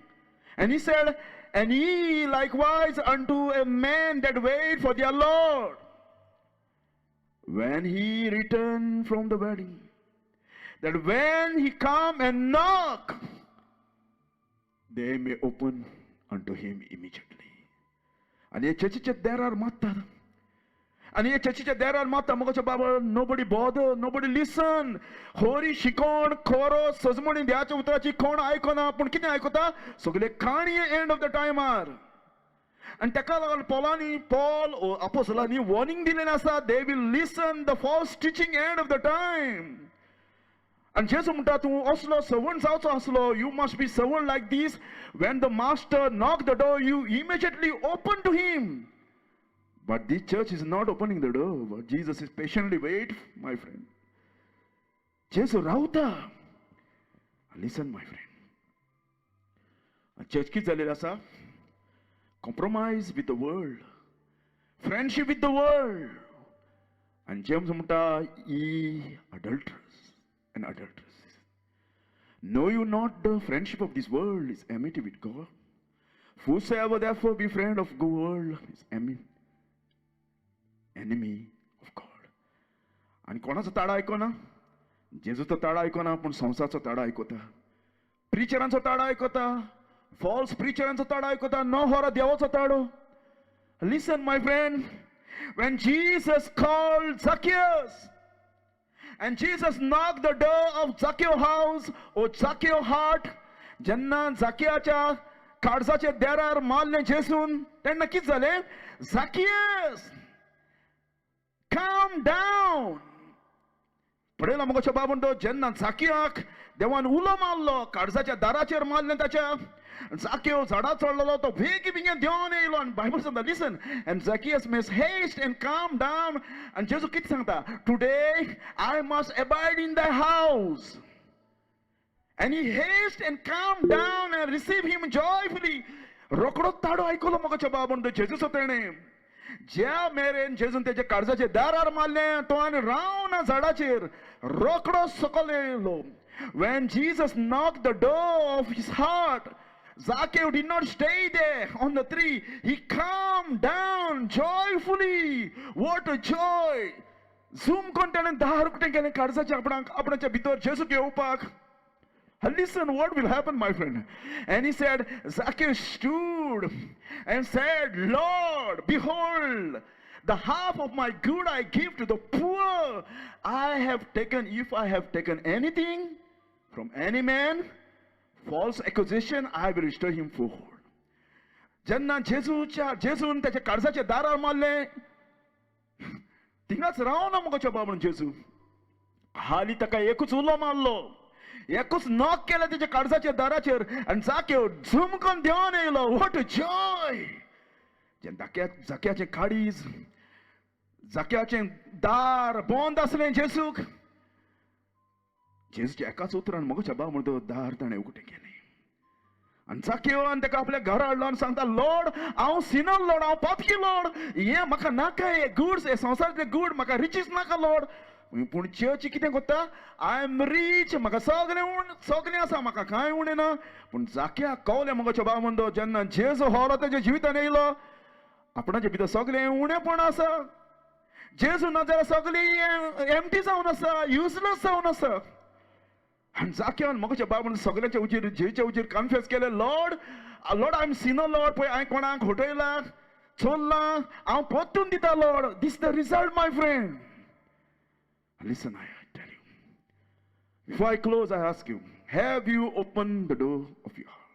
And he said, and ye likewise unto a man that wait for their Lord, when he return from the wedding, that when he come and knock, they may open unto him immediately. आनी हे चर्चीच्या दारार मारतात आनी हे चर्चीच्या दारार मारता मगो बाबा, nobody bother, nobody listen. खरी शिकोण, खरो सजमणी देवाच्या उतराची कोण आयकना, पूण कितें आयकता? सगळे काणी एंड ऑफ the टायमार. आनी ताका लागून पॉलांनी, पॉल अपोसलांनी वॉर्निंग दिलेलें आसा, they will listen the false teaching end of the time. आनी जेजू म्हणटा, तूं असलो सर्वंट जावचो आसलो, you must be servant like this. When the master knock the door, you immediately open to him. But this church is not opening the door. But Jesus is patiently wait, my friend. जेजू रावता. Listen, my friend, church कितें जालेलें आसा? Compromise with the world, friendship with the world. आनी James म्हणटा, ye adulterers and adulteresses, know you not the friendship of this world is enmity with God? Whosoever therefore be friend of the world is enemy of God. आनी कोणाचो ताळो आयकोना? जेजूचो ताळो आयकोना, पूण संवसाराचो ताळो आयकता, प्रिचरांचो ताळो आयकता, फॉल्स प्रिचरांचो ताळो आयकता, न होरो देवाचो ताळो. Listen, my friend, when Jesus called Zacchaeus and Jesus knocked the door of Zacchaeus' house or Zacchaeus' heart, जेन्ना जाकियाच्या काळजाच्या दारार मारलें जेसून, तेन्ना कितें जालें? Zacchaeus, come down. पळयला मगो बाबून, तो जेन्ना जाकियाक देवान उलो मारलो, काळजाच्या दाराचेर मारलें ताच्या, जाकियो झाडा चडलेलो, तो बेगी बेगीन देंवन येयलो. आनी बायबल सांगता, listen, and Zacchaeus made haste and come down. आनी जेजू कितें सांगता? Today I must abide in thy house. And he haste and come down and receive him joyfully. रोकडोच ताळो आयकलो मगो बाबून तो जेजूचो. तेणें ज्या मेरेन जेजून तेच्या काळजाचे दारार मारलें, तो आनी रावना झाडाचेर, रोकडो सकयल येयलो. When Jesus knocked the door of his heart, Zacchaeus did not stay there on the tree. He came down joyfully. What a joy! Zoom करून ताणें दार उक्तें केलें काळजाचें आपणाक, आपणाच्या भितर जेजूक येवपाक. Listen, what will happen, my friend? And he said, Zacchaeus stood and said, Lord, behold, the half of my good I give to the poor. I have taken, if I have taken anything from any man, false accusation, I will restore him fourfold. जेन्ना जेजूच्या जेजून त्याच्या काळजाच्या दारार मारलें, थिंगाच रावना मुगो बाबून जेजू. हाली ताका एकूच उलो मारलो, एकूच नॉक केलें तेच्या काळजाच्या दाराचेर आनी जाक्यो झुमकून देंवन येयलो. What joy! जेन्ना जाक्याचें काळीज, जाक्याचें दार बंद आसलें जेजूक, जेजूच्या एकाच उतरान मगो बाबा म्हणतो दार ताणें उकतें केलें. आनी जाक्योन ताका आपल्या घरा हाडलो आनी सांगता, लॉर्ड, हांव सिनर लॉर्ड, हांव पातकी लॉर्ड, हें म्हाका नाका, हे गुड्स, हे संवसारांतले गुड म्हाका, रिचीस नाका लॉर्ड. पूण चर्च कितें करता? I am rich, म्हाका सगळें सगळें आसा, म्हाका कांय उणें ना. पूण जाक्याक कवलें मगो बाबा म्हणतो, जेन्ना जेजू होरो तेज्या जिवितान येयलो, आपणाचे भितर सगळें उणेपण आसा, जेजू ना जाल्यार सगळीं एमटी जावन आसा, युजलेस जावन आसा. आनी जाक्यान मगोच्या बाबा सगळ्यांच्या उजीर, जेजूच्या उजीर कन्फेस केलें, Lord, Lord, I am sinner Lord. पळय, हांवें कोणाक फटयलां, चोरलां, हांव परतून दिता Lord. This the result, my friend. Listen, I tell you. Before I close, I ask you, have you opened the door of your heart?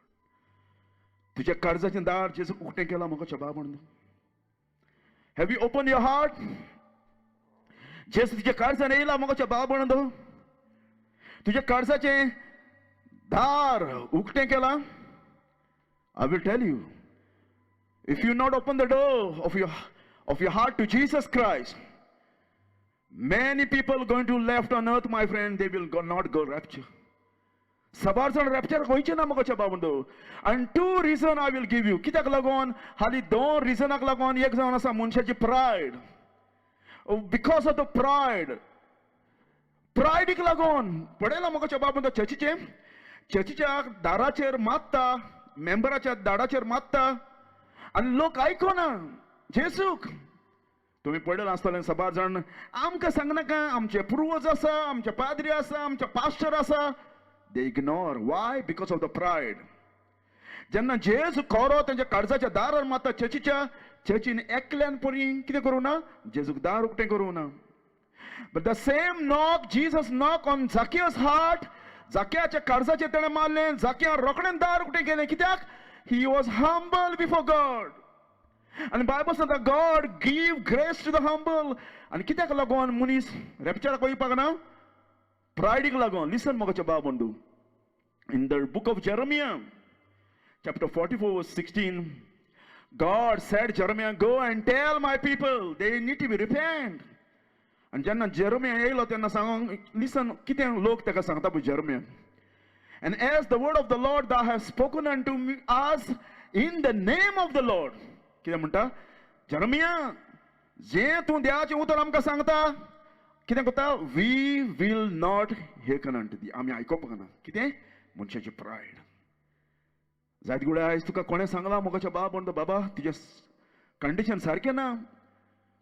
तुझ्या काळजाचें दार जेजू उक्तें केलां म्हाका बाबा म्हणून? Have you open your heart? जेजू तुझ्या काळजान येयला म्हाका बाबा म्हणून? तुझ्या काळजाचें दार उक्तें केलां? I will tell you. If you not open the door of your heart to Jesus Christ, many people going to left on earth, my friend, they will not go rapture. सबार जाण रॅप्चर वयचे ना मगो बाबंदो. आनी two reason I will give you. कित्याक लागून? हाली दोन रिजनाक लागून. एक जावन आसा मनशाची pride. Because of the pride, प्रायडीक लागून. पळयला मगो बाबंदो, चर्चीचे चर्चीच्या दाराचेर मारता, मेंबराच्या दाराचेर मारता आनी लोक आयकोना जेजूक. तुमी पळयलां आसतलें, सबार जाण आमकां सांगनाका, आमचे पुर्वज आसा, आमचे पाद्री आसा, आमचे पास्टर आसा. They ignore. Why? Because of the pride. जेन्ना जेजू खरो तेंच्या काळजाच्या दारार मारता चर्चीच्या, चर्चीन एकल्यान परी कितें करूं ना, जेजूक दार उक्तें करूं ना. But the same knock Jesus knock on Zacchaeus heart. जाकियाच्या काळजाचेर तेणें मारलें, जाकिया रोखडें दार उक्तें केलें. कित्याक? He was humble before God. आनी बायबल सांगता, God give grace to the humble. आनी कित्याक लागून मनीस रॅप्चराक वयपाक ना? प्रायडीक लागून. लिसन मोगाच्या बाब बंधू, in the book of Jeremiah, chapter 44, 16, God said, "Jeremiah, go and tell my people they need to be repent." आनी जेन्ना जेरमिया येयलो तेन्ना सांगोंक, लिसन कितें लोक ताका सांगता पळय Jeremiah. "And as the word of the Lord thou hast spoken unto me us in the name of the Lord." कितें म्हणटा जेरमिया? जें तूं देवाचें उतर आमकां सांगता, कितें करता? We will not hearken unto thee. आमी आयकोपाक ना. कितें? मनशाची प्रायड. जायत गुडे आयज तुका कोणें सांगलां मोगाच्या बाब म्हणटा, बाबा, तुजें कंडिशन सारकें ना,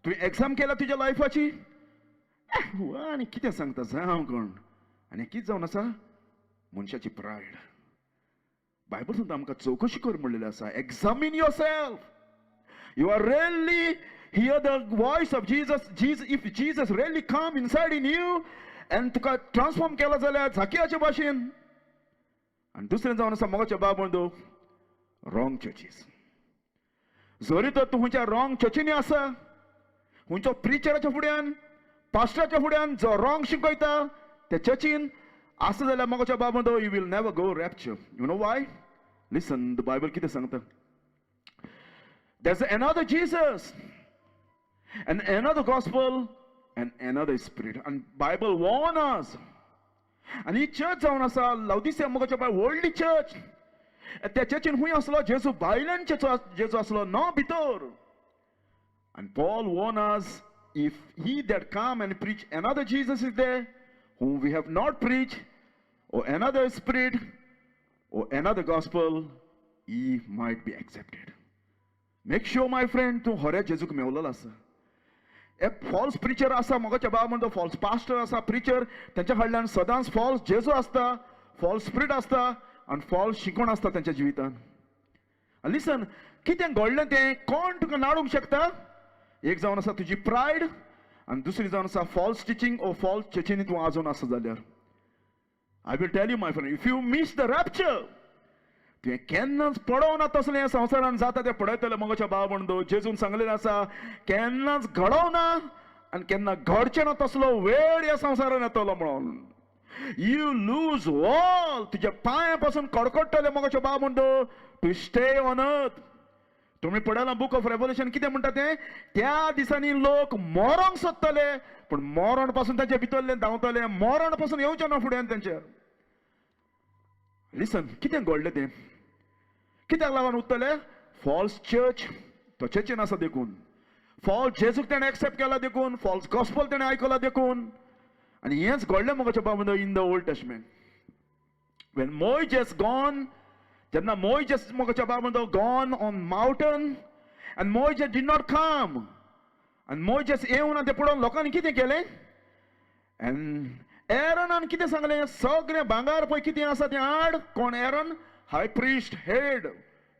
तुवें एग्जाम केला तुज्या लायफाची आनी कितें सांगता जावं कोण. आनी कितें जावन आसा? मनशाची प्रायड. बायबल सांगता आमकां चवकशी कर म्हणलेलें आसा. Examine yourself. You are really hear the voice of Jesus. Jesus, if Jesus really come inside in you and तुका ट्रान्सफॉर्म केला जाल्यार झाकियाचे भाशेन. आनी दुसरें जावन आसा मोगाचे बाब म्हणतो, रॉंग चर्चीस. जरी तर तूं खंयच्या रॉंग चर्चीनी आसा, खंयचो प्रिचराच्या फुड्यान, पास्टराच्या फुड्यान जो रॉंग शिकयता त्या चर्चीन आसा जाल्यार मोगाच्या बाब म्हणतो, you will never go rapture. You know why? Listen, the Bible कितें सांगता. There's another Jesus and another gospel and another spirit. And Bible warn us. आनी ही चर्च जावन आसा लावदिसिया मोगाच्या बाय, व्हडली चर्च. त्या चर्चीन खूंय आसलो जेजू? भायल्यान जेजू आसलो, न भितर. And Paul warn us, if he that come and preach another Jesus is there, whom we have not preached, or another spirit, or another gospel, he might be accepted. Make sure, my friend, तूं खऱ्या जेजूक मेवलेलो आसा. एक falls preacher आसा मोगाच्या बाबा म्हणतो, falls pastor आसा, preacher, तेंच्या कडल्यान सदांच फॉल्स जेजू आसता, फॉल्स स्पिरिट आसता आनी फॉल्स शिकवण आसता तेंच्या जिवितान. लिसन, कितें घडलें तें कोण तुका नाडूंक शकता? एक जावन आसा तुजी प्रायड आनी दुसरी जावन आसा फॉल्स टिचींग ओ फॉल्स चर्चीनी तूं आजून आसा जाल्यार. I will tell you, my friend, if you miss the rapture, तुवें केन्नाच पळोवना तसलें ह्या संवसारान जाता तें पळयतलें. मोगाच्या भाव म्हणतो, जेजून सांगलेलें आसा, केन्नाच घडोवना आनी केन्ना घडचें ना तसलो वेळ ह्या संवसारान येतलो म्हणून. You lose all. तुज्या पांया पासून कडकडटले मोगाच्या भाव म्हणतो, टू स्टे ऑन अर्थ. तुम्ही पळयलां बुक ऑफ रेव्हलेशन कितें म्हणटा तें? त्या दिसांनी लोक मरोंक सोदतले, पूण मरण पासून तांच्या भितरले धांवतले, मरण पासून येवचें ना फुड्यान तेंच्या. लिसन, कितें घडलें तें? कित्याक लागून उरतले? फॉल्स चर्च तो चर्चीन आसा देखून, फॉल्स जेजूक तेणें एक्सेप्ट केला देखून, फॉल्स गॉस्पल तेणें आयकला देखून. आनी हेंच घडलें मोगाच्या बाबा in the Old Testament when Moses gone. जेन्ना मोयजेस मोगाच्या बाबा gone on mountain and Moses did not come, आनी मोयजेस येवना तें पळोवन लोकांनी कितें केलें? आनी एरनान कितें सांगलें? सगळें भांगर पळय कितें आसा तें हाड. कोण Aaron? High priest, head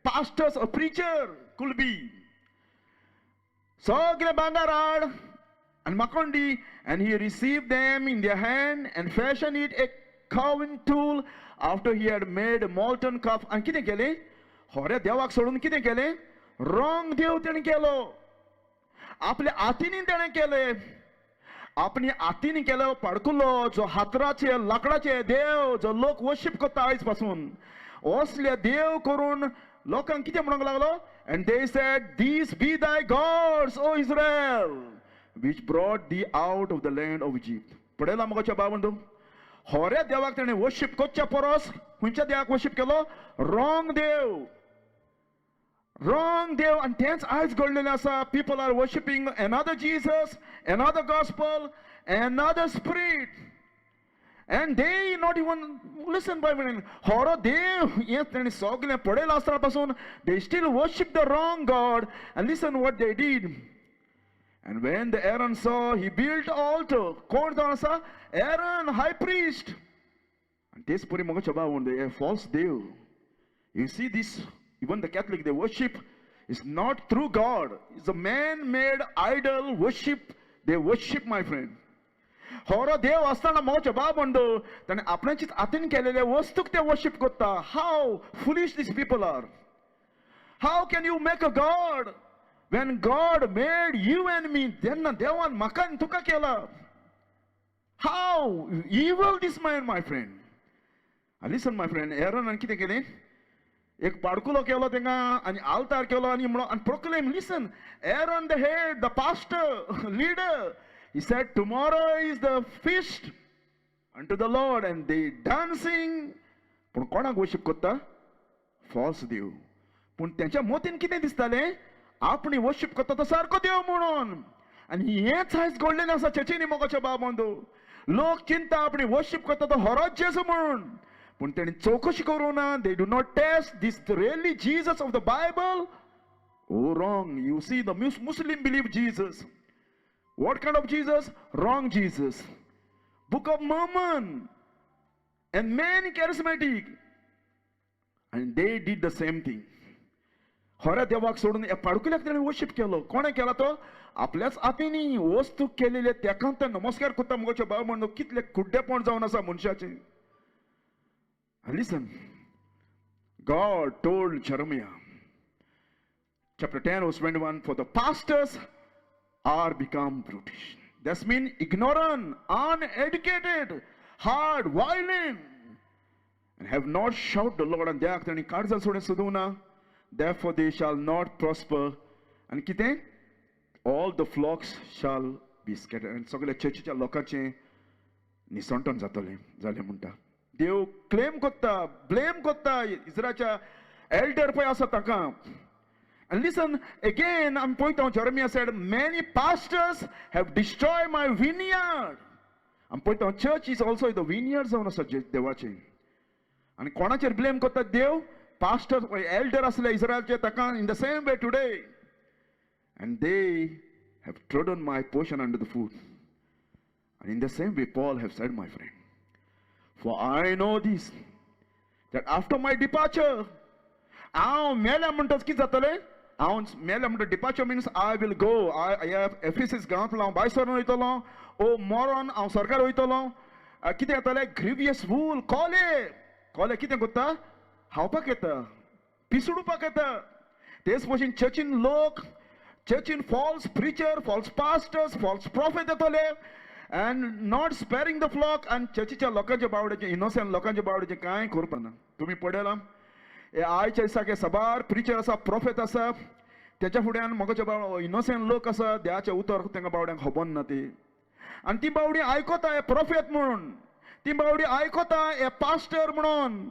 pastors, a preacher could be. सगळें भांगर हाड आनी म्हाका दी. And he received them in their hand and fashioned it a carving tool after he had made a molten calf. आनी कितें केलें? खऱ्या देवाक सोडून कितें केलें? रॉंग देव तेणें केलो. आपल्या हातींनी तेणें केलें. आपणे हातींनी केलो पाडकुलो, जो हातराचे लाकडाचे देव, जो लोक वर्शीप करता आयज पासून, असले देव करून लोकांक कितें म्हणूंक लागलो? And they said, these be thy gods, O Israel, which brought thee out of the land of Egypt. पळयला मगोच्या भावंडो, होऱ्या देवाक तेणें वर्शीप करच्या परस खंयच्या देवाक वर्शीप केलो? रॉंग देव, रॉंग देव. आनी तेंच आयज घडलेलें आसा. People are worshipping another Jesus, another gospel, another spirit, and they not even listen by होरो देव हें तेणें सगळें पळयलां आसतना पासून they still worship the wrong God. And listen what they did. And when the Aaron saw, he built altar. कोण जावन आसा? Aaron, high priest. आनी तेच परी म्हाका भाव, हे false Dev. You see this, even the Catholic, they worship is not through God. It's a man-made idol worship. They worship, my friend. होरो देव आसतना मोच्या बाबंडो ताणें आपणाचीच हातीन केलेले वस्तूक ते वर्शीप करता. How foolish these people are. How can you make a God when God made you and me? जेन्ना देवान म्हाका आनी तुका केला. How evil this man, my friend. Listen, my friend, एरनान कितें केलें? एक पाडकुलो केलो तेंका आनी आल्तार केलो आनी म्हणून आनी proclaim. Listen, Aaron the head, the pastor, leader, he said, tomorrow is the feast unto the Lord, and they dancing. पूण कोणाक वर्शीप करता? फॉल्स देव. पूण तेंच्या मतीन कितें दिसतालें? आपणी वर्शीप करता तो सारको देव म्हणून. आनी हेंच आयज घडलेलें आसा चर्चीनी मोगाच्या बाबंदो. लोक चिंता आपणी वर्शीप करता तो होरोच जेजू म्हणून, पूण तेणी चवकशी करूं ना. They do not test this really Jesus of the Bible. Oh, wrong. You see, the Muslim believe Jesus. What kind of Jesus? Wrong Jesus. Book of Mormon and many charismatic. And they did the same thing. खऱ्या देवाक सोडून ह्या पाडकुल्याक तेणें worship केलो. कोणें केला तो? आपल्याच हातींनी वस्तू केलेले तेका ते नमस्कार करता. मुगोचे भाव म्हणून कितले कुड्डेपण जावन आसा मनशाचें. Listen, God told Jeremiah, chapter 10, verse 21, for the pastors are become brutish. That's mean ignorant, uneducated, hard, violent, and have not sought the Lord. And देवाक तांणी काळजां सोडून सोदूंक ना. Therefore they shall not prosper. आनी कितें? All the flocks shall be scattered. आनी सगळ्या चर्चीच्या लोकांचें निसंटन जातलें जालें म्हणटा. देव क्लेम करता, ब्लेम करता इस्रायलाच्या एल्डर पळय आसा ताका. And listen, again, I'm pointing out, Jeremiah said, many pastors have destroyed my vineyard. I'm pointing out, church is also the vineyard जावन आसा देवाचे. आनी कोणाचेर ब्लेम करता देव? पास्टर, एल्डर आसले इस्रायलचे ताका. In the same way today. And they have trodden my portion under the foot. And in the same way, Paul have said, my friend, for I know this, that after my departure, हांव मेल्या म्हणटच कितें जातलें? हांव मेल्या म्हणटा, departure means I will go. I Ephesus गांवांतलो हांव भायर सरून वयतलो. ओ मरोन हांव सरकार वयतलो. कितें जातलें? ग्रिवियस वूल, कोले. कोले कितें करता? खावपाक येता, पिसडुपाक येता. तेच भशेन चर्चीन लोक, चर्चीन false preacher, false pastors, false prophet येतले and not sparing the flock. आनी चर्चीच्या लोकांच्या बावड्याचें, इनोसंट लोकांच्या बावड्याचें कांय करपाक ना. तुमी पळयलां हे आयच्या दिसाक हे साबार प्रिचर आसा, प्रोफेट आसा, तेच्या फुड्यान म्हाका बावडो इनोसंट लोक आसा, देवाचें उतर तांकां बावड्यांक खबर ना ती. आनी ती बावडी आयकता हे प्रोफेट म्हणून, ती बावडी आयकता हे पास्टर म्हणून,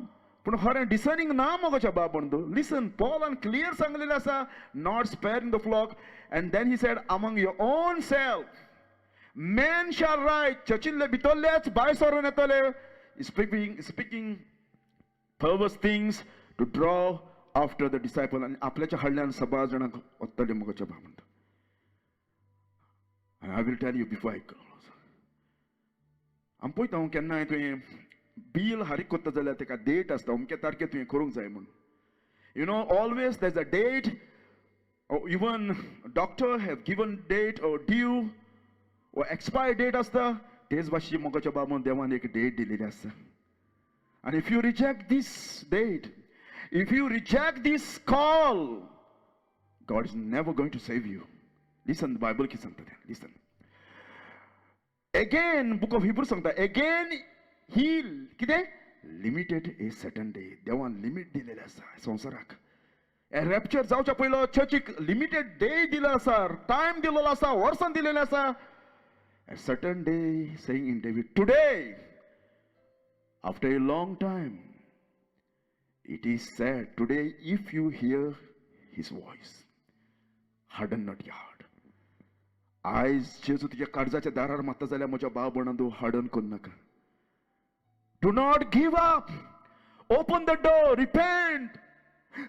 पूण खरें डिसर्निंग ना मोगोच्या बाब म्हणून. लिसन, पॉलान क्लियर सांगलेलें आसा, not sparing the flock. And then he said, among your own self men shall rise. चर्चिल्ले भितरलेच भायर सरून येतले, speaking perverse things to draw after the disciple. आनी आपल्याच्या हाडल्यान सबार जाणांक वतले मोगोच्या बाब म्हणटा. And I will tell you before I close. आमी पळयता हांव केन्नाय तुवें बील हारीक करता जाल्यार ताका डेट आसता, अमके तारखे तुवें करूंक जाय म्हूण. You know, always there is a date. Even doctor have given date or due or expire date आसता. तेच भाशेन मोगाच्या बाबून देवान एक डेट दिलेली आसता. आनी if you reject this date, if you reject this call, God is never going to save you. Listen, Bible कितें सांगता तें. Listen again, book of Hebrew सांगता, अगेन ही कितें लिमिटेड ए सर्टन डे. देवान लिमीट दिलेलें आसा संवसाराक. रॅप्चर जावच्या पयलो चर्चीक लिमिटेड डे दिलो आसा, टायम दिलेलो आसा, वर्सां दिलेलें आसा. A certain day, saying in David, today, after a long time, it is said, today if you hear his voice, harden not your heart. आयज जेजू तुज्या काळजाच्या दारार मारता जाल्यार म्हज्या भाव भयणां, तूं हार्डन करूं नाका. Do not give up. Open the door, repent.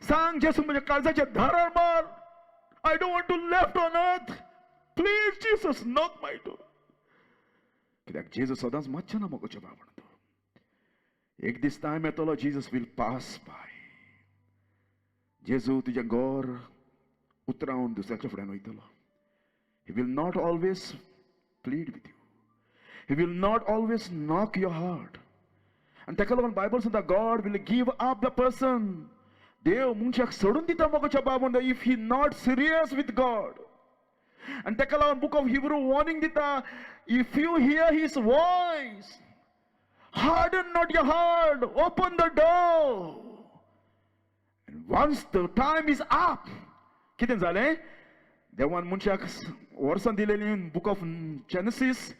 सांग, जेजू, म्हज्या काळजाच्या दारार मार. I don't want to left on earth. Please, Jesus, knock my door. कित्याक जेजू सदांच मातशें ना म्हज्या भाव म्हणतो, एक दीस टायम येतलो, Jesus will pass by. जेजू तुजें घर उतरावन दुसऱ्याच्या फुड्यान वयतलो. He will not always plead with you. He will not always knock your heart. आनी ताका लागून बायबल सांगता, God will give up the person. देव मनशाक सोडून दिता मोगाच्या बाबून, if he not serious with God. आनी ताका लागून बुक ऑफ हिब्रू वॉर्निंग दिता, if you hear his voice, harden not your heart, open the door. And once the time is up, कितें जालें? देवान मनशाक वर्सां दिलेलीं, बुक ऑफ जेनसीस,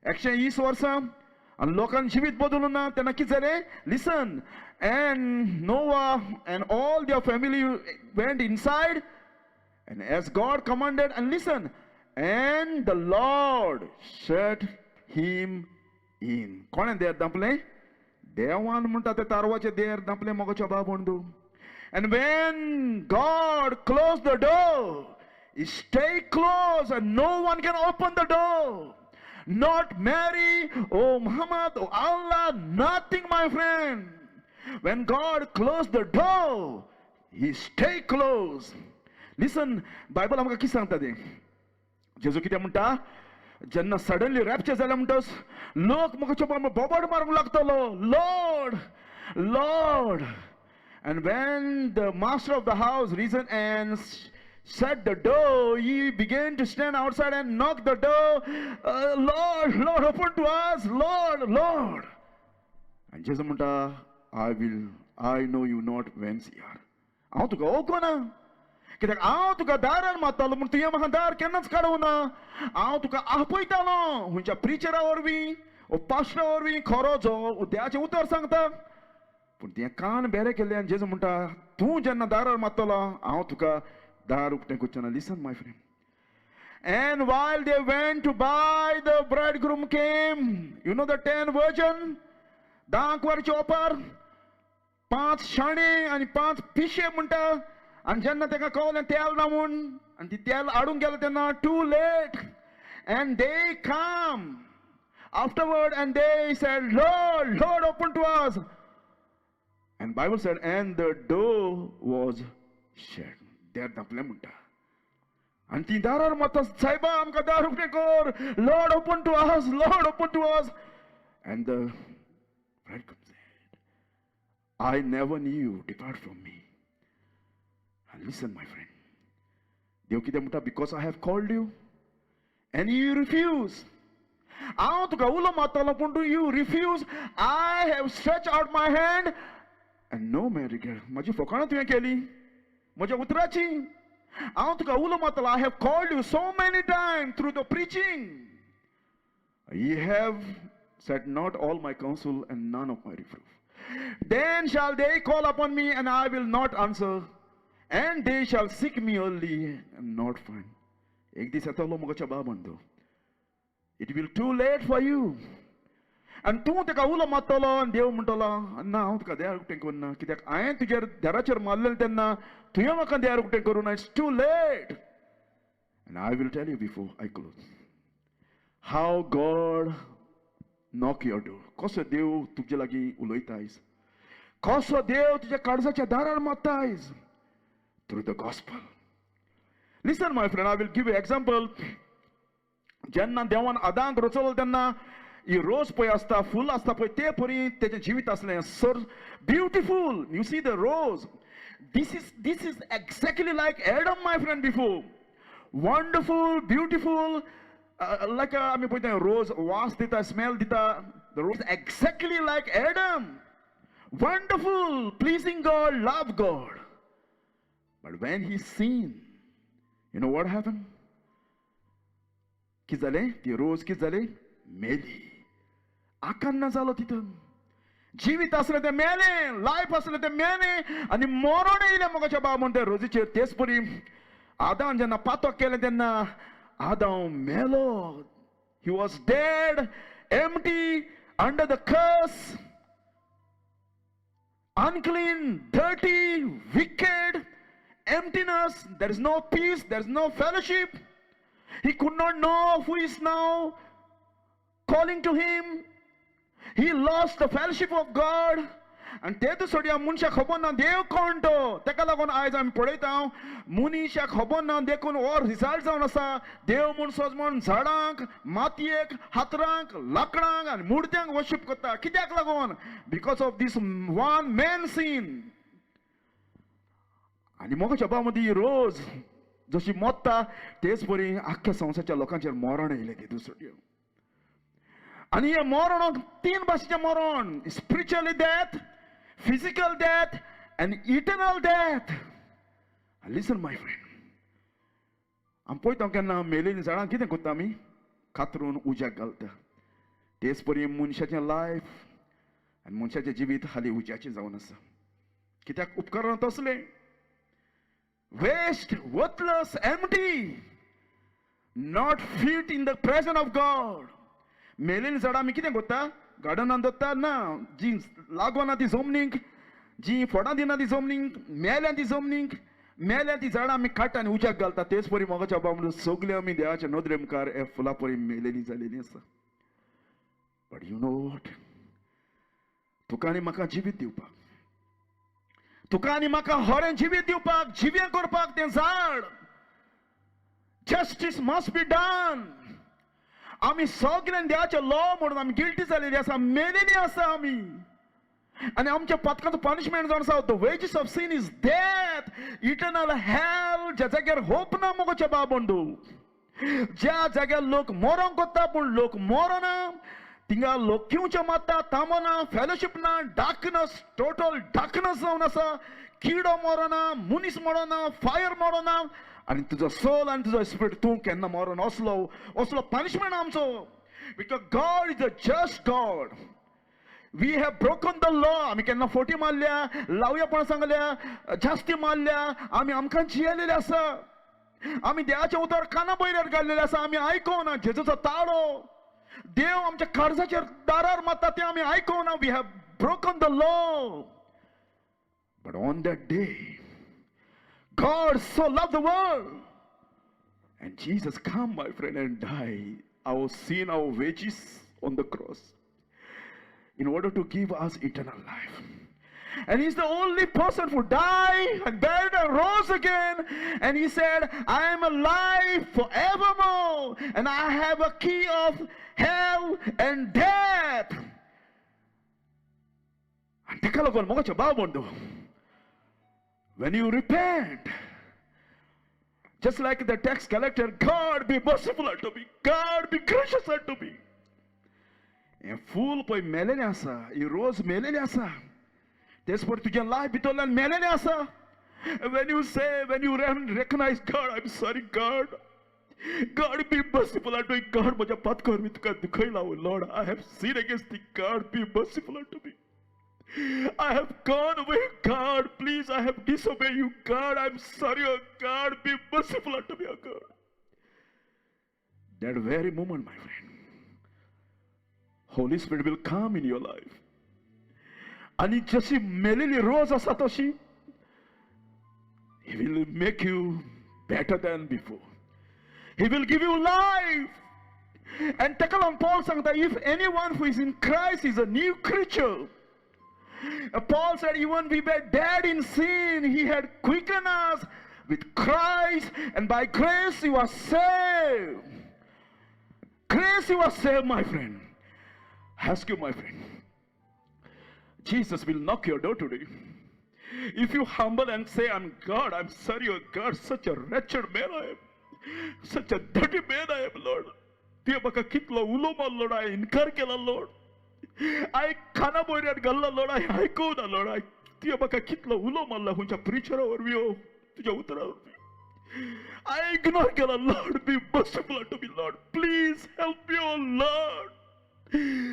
120 वर्सां, आनी लोकांक जिवीत बदलूं ना. तेन्ना कितें जालें? Listen, and Noah and all their family went inside and as God commanded, and listen, and the Lord shut him in. कोणें देर धांपलें? देवान म्हणटा ते तारवाचें देर धांपलें मोगाच्या बाब म्हणू. And when God closed the door, it stay closed and no one can open the door. Not Mary, oh Muhammad, oh Allah, nothing, my friend. When God closed the door, He stay closed. Listen, Bible आमकां कितें सांगता तें? जेजू कितें म्हणटा? जेन्ना suddenly rupture जालें म्हणटच लोक म्हाका बोबाट मारूंक लागतलो, Lord, Lord. And when the master of the house risen and shut the door, he began to stand outside and knock the door. Lord, Lord, open to us, Lord, Lord. And Jesus म्हणटा, I know you not whence you are. हांव तुका वळखना, कित्याक हांव तुका दारार मारतालो पूण तुवें म्हाका दार केन्नाच काडूं ना. हांव तुका आपयतालो खंयच्या प्रिचरा वरवीं ओ पास्टरा वरवीं, खरो जो देवाचें उतर सांगता, पूण तुवें कान बेरे केले. आनी जेजू म्हणटा, तूं जेन्ना दारार मारतलो, हांव तुका दार उक्तें करचें ना. Listen, my friend. And while they went to buy, the bridegroom came. You know the 10 virgin? धा कुवारीचे ओपार, पांच शाणे आनी पांच पिशे म्हणटा. आनी जेन्ना ताका कळलें तेल ना म्हूण आनी ती तेल हाडूंक गेले तेन्ना too late. And they come afterward and they said, Lord, Lord, open to us. And Bible said, and the door was shut. देर धांपलें म्हणटा. आनी ती दारार मारता, सायबा, आमकां दार उक्तें कर, Lord, open to us, Lord, open to us. And the bridegroom said, I never knew you, depart from me. And listen, my friend. देव कितें म्हणटा? Because I have called you and you refuse. हांव तुका उलो मारतालो पूण तूं you refuse. I have stretch out my hand and no man regard. म्हजी फकाणां तुवें केली म्हज्या उतराची. हांव तुका उलो मारतालो. I have called you so many time through the preaching. Ye have set not all my counsel and none of my reproof. Then shall they call upon me and I will not answer, and they shall seek me early and not find. एक दीस येतलो म्हज्या बाबा म्हणतो, it will too late for you. आनी तूं ताका उलो मारतलो आनी देव म्हणटलो, ना, हांव तुका देर उक्तें करना, कित्याक हांवें तुजेर दाराचेर मारलेलें तेन्ना तुवें म्हाका देर उक्तें करूं ना. It's too late. And I will tell you before I close how God knock your door. कसो देव तुजे लागीं उलयता आयज, कसो देव तुज्या काळजाच्या दारार मारता आयज, through the gospel. Listen, my friend, I will give you example. जेन्ना देवान आदांक रचलो तेन्ना ही रोज पळय आसता, फूल आसता पळय, ते परी तेजें जिवीत आसलें. Sir, beautiful. You see the rose, this is exactly like Adam, my friend, before. Wonderful, beautiful, like आमी पळयता रोज वास दिता, स्मेल दिता. The rose exactly like Adam, wonderful, pleasing God, love God. But when he sin, you know what happen? कितें जालें? ती रोज कितें जाली? मेली. आकार ना जालो तितून. जिवीत आसलें तें मेलें, लायफ आसलें तें मेलें आनी मरण येयलें मोगाच्या बाबा म्हण त्या रोजीचेर. तेच परी आदान जेन्ना पातक केलें तेन्ना आदांव मेलो. He was dead, empty, under the curse, unclean, dirty, wicked, emptiness. There is no peace, there is no fellowship. He could not know who is now calling to him. He lost the fellowship of God. आनी ते दुसऱ्या मनशाक खबर ना देव कोण तो. ताका लागून आयज आमी पळयता मनशाक खबर ना, देखून हो रिजल्ट जावन आसा देव म्हूण सोज म्हूण झाडांक, मातयेक, हातरांक, लांकडांक आनी मुर्त्यांक वर्शीप करता. कित्याक लागून? Because of this one man sin. आनी मोगाच्या बाबा मदीं रोज जशी मोत्ता तेच परी आख्ख्या संवसारच्या लोकांचेर मरण येयलें ते दुसऱ्यो. आनी हें मरण तीन भाशेचें मरण, spiritually death, physical death and eternal death. Listen my friend, आमी पळयता केन्ना मेलेलीं झाडां कितें करता आमी? कातरून उज्याक घालता. तेच परी मनशाचें लायफ आनी मनशाचें जिवीत हालीं उज्याचें जावन आसा. कित्याक उपकरण तसलें, waste, worthless, empty, not fit in the presence of God. मेलेलीं झाडां आमी कितें करता? गार्डनान दवरता ना, जी लागना ती जमनीक, जी फळां दिना ती जमनीक, मेल्या ती जमनीक, मेल्या ती झाडां आमी काडटा आनी उज्याक घालता. तेच परी मोगाच्या बाबा म्हणून सगळीं आमी देवाच्या नदरे मुखार हे फुलां परी मेलेली जालेली आसा. But you know what? तुका आनी म्हाका जिवीत दिवपाक, तुका आनी म्हाका हरें जिवीत दिवपाक, जिवें करपाक तें झाड. Justice must be done. आमी सगळ्यान देवाचें लॉ म्हणून आमी गिल्टी जालेली आसा, मेलेली आसा आमी. आनी आमच्या पातकाचो पनिशमेंट जावन आसा, the wages of sin is death, eternal hell. ज्या जाग्यार होप ना मोगाच्या बाबंडू, ज्या जाग्यार लोक मरोंक वता पूण लोक मरना, थिंगा लोक किंवचे मारता, थांबना, फेलोशीप ना, डार्कनस, टोटल डार्कनस जावन आसा. किडो मरना, मनीस मरना, फायर मरना, आनी तुजो सोल आनी तुजो स्पिरिट तूं केन्ना मरना. असलो असलो पनिशमेंट आमचो. Because God is a just God. We have broken the law. आमी केन्ना फोटी मारल्या, लावयापण सांगल्या, जास्ती मारल्या, आमी आमकां जियेलेले आसा. आमी देवाचें उतर काना बयल्यार घाल्लेलें आसा, आमी आयकोना. जेजूचो ताळो देव आमच्या काळजाचेर दारार मारता तें आमी आयकोना. We have broken the law. But on that day, God so loved the world, and Jesus come, my friend, and die our sin, our wages on the cross, in order to give us eternal life. And he's the only person who died and buried and rose again. And he said, I am alive forevermore, and I have a key of hell and death. आनी ताका लागून मोगाच्या भाव बंधू, when you repent, just like the tax collector, God be merciful unto me, God be gracious unto me. हें फूल पळय मेलेलें आसा, ही रोज मेलेली आसा, तेच पळय तुज्या लायफ भितरल्यान मेलेलें आसा. When you say, when you recognize God, I'm sorry God, God be merciful unto me, God म्हज्या पातकां मी तुका दुखयला, Lord, I have sinned against thee, God be merciful unto me. I have gone away, God, please, I have disobeyed you, God, I'm sorry, oh God, be merciful unto me, oh God. That very moment, my friend, Holy Spirit will come in your life. आनी जशी मेलेली रोज आसा तशी He will make you better than before. He will give you life. And ताका लागून Paul सांगता, if anyone who is in Christ is a new creature. Paul said, even we were dead in sin, he had quickened us with Christ, and by grace you are saved. Grace you are saved, my friend. Ask you, my friend, Jesus will knock your door today. If you humble and say, I'm God, I'm sorry, oh God, such a wretched man I am, such a dirty man I am, Lord. तुवें म्हाका कितलो उलो मारलो, हांवें इनकार केला Lord, हांवें काना बोयऱ्यान घाल्ला लॉर्ड, हांवें आयकूना लॉर्ड, तुवें म्हाका कितलो उलो मारला खंयच्या प्रिचरा वरवीं. तुज्या उतरा वरवीं हांवें इग्नोर केला. Lord, be merciful to me. Lord, please help me, O Lord.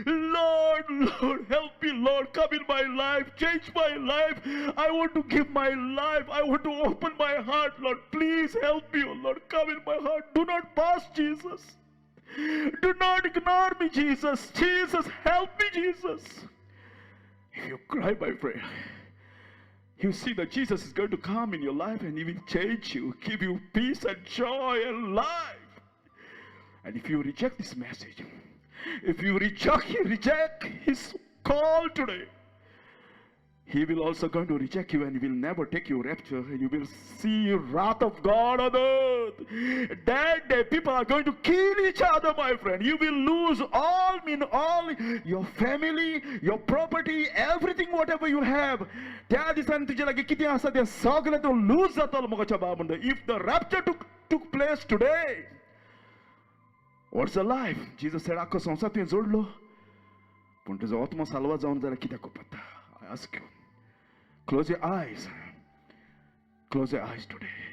Lord, Lord, help me, Lord. Come in my life, change my life. I want to give my life. I want to open my heart, Lord. Please help me, oh Lord. Come in my heart. Do not pass, Jesus. Do not ignore me, Jesus. Jesus, help me, Jesus. If you cry, my friend, you see that Jesus is going to come in your life and he will change you, give you peace and joy and life. And if you reject this message, if you reject his call today, he will also going to reject you and he will never take you rapture, and you will see wrath of God on earth. That day people are going to kill each other, my friend. You will lose all, mean all your family, your property, everything whatever you have. त्या दिसांनी तुजे लागीं कितें आसा तें सगळें तूं loose जातलो. मोगाच्या भावा म्हणटा, if the rapture took place today, what's a life? Jesus said, आख्खो संवसार तुवें जोडलो पूण तुजो आत्मो साल्वा जावन जाल्यार कित्याक पडटा? I ask you, close your eyes. Close your eyes today.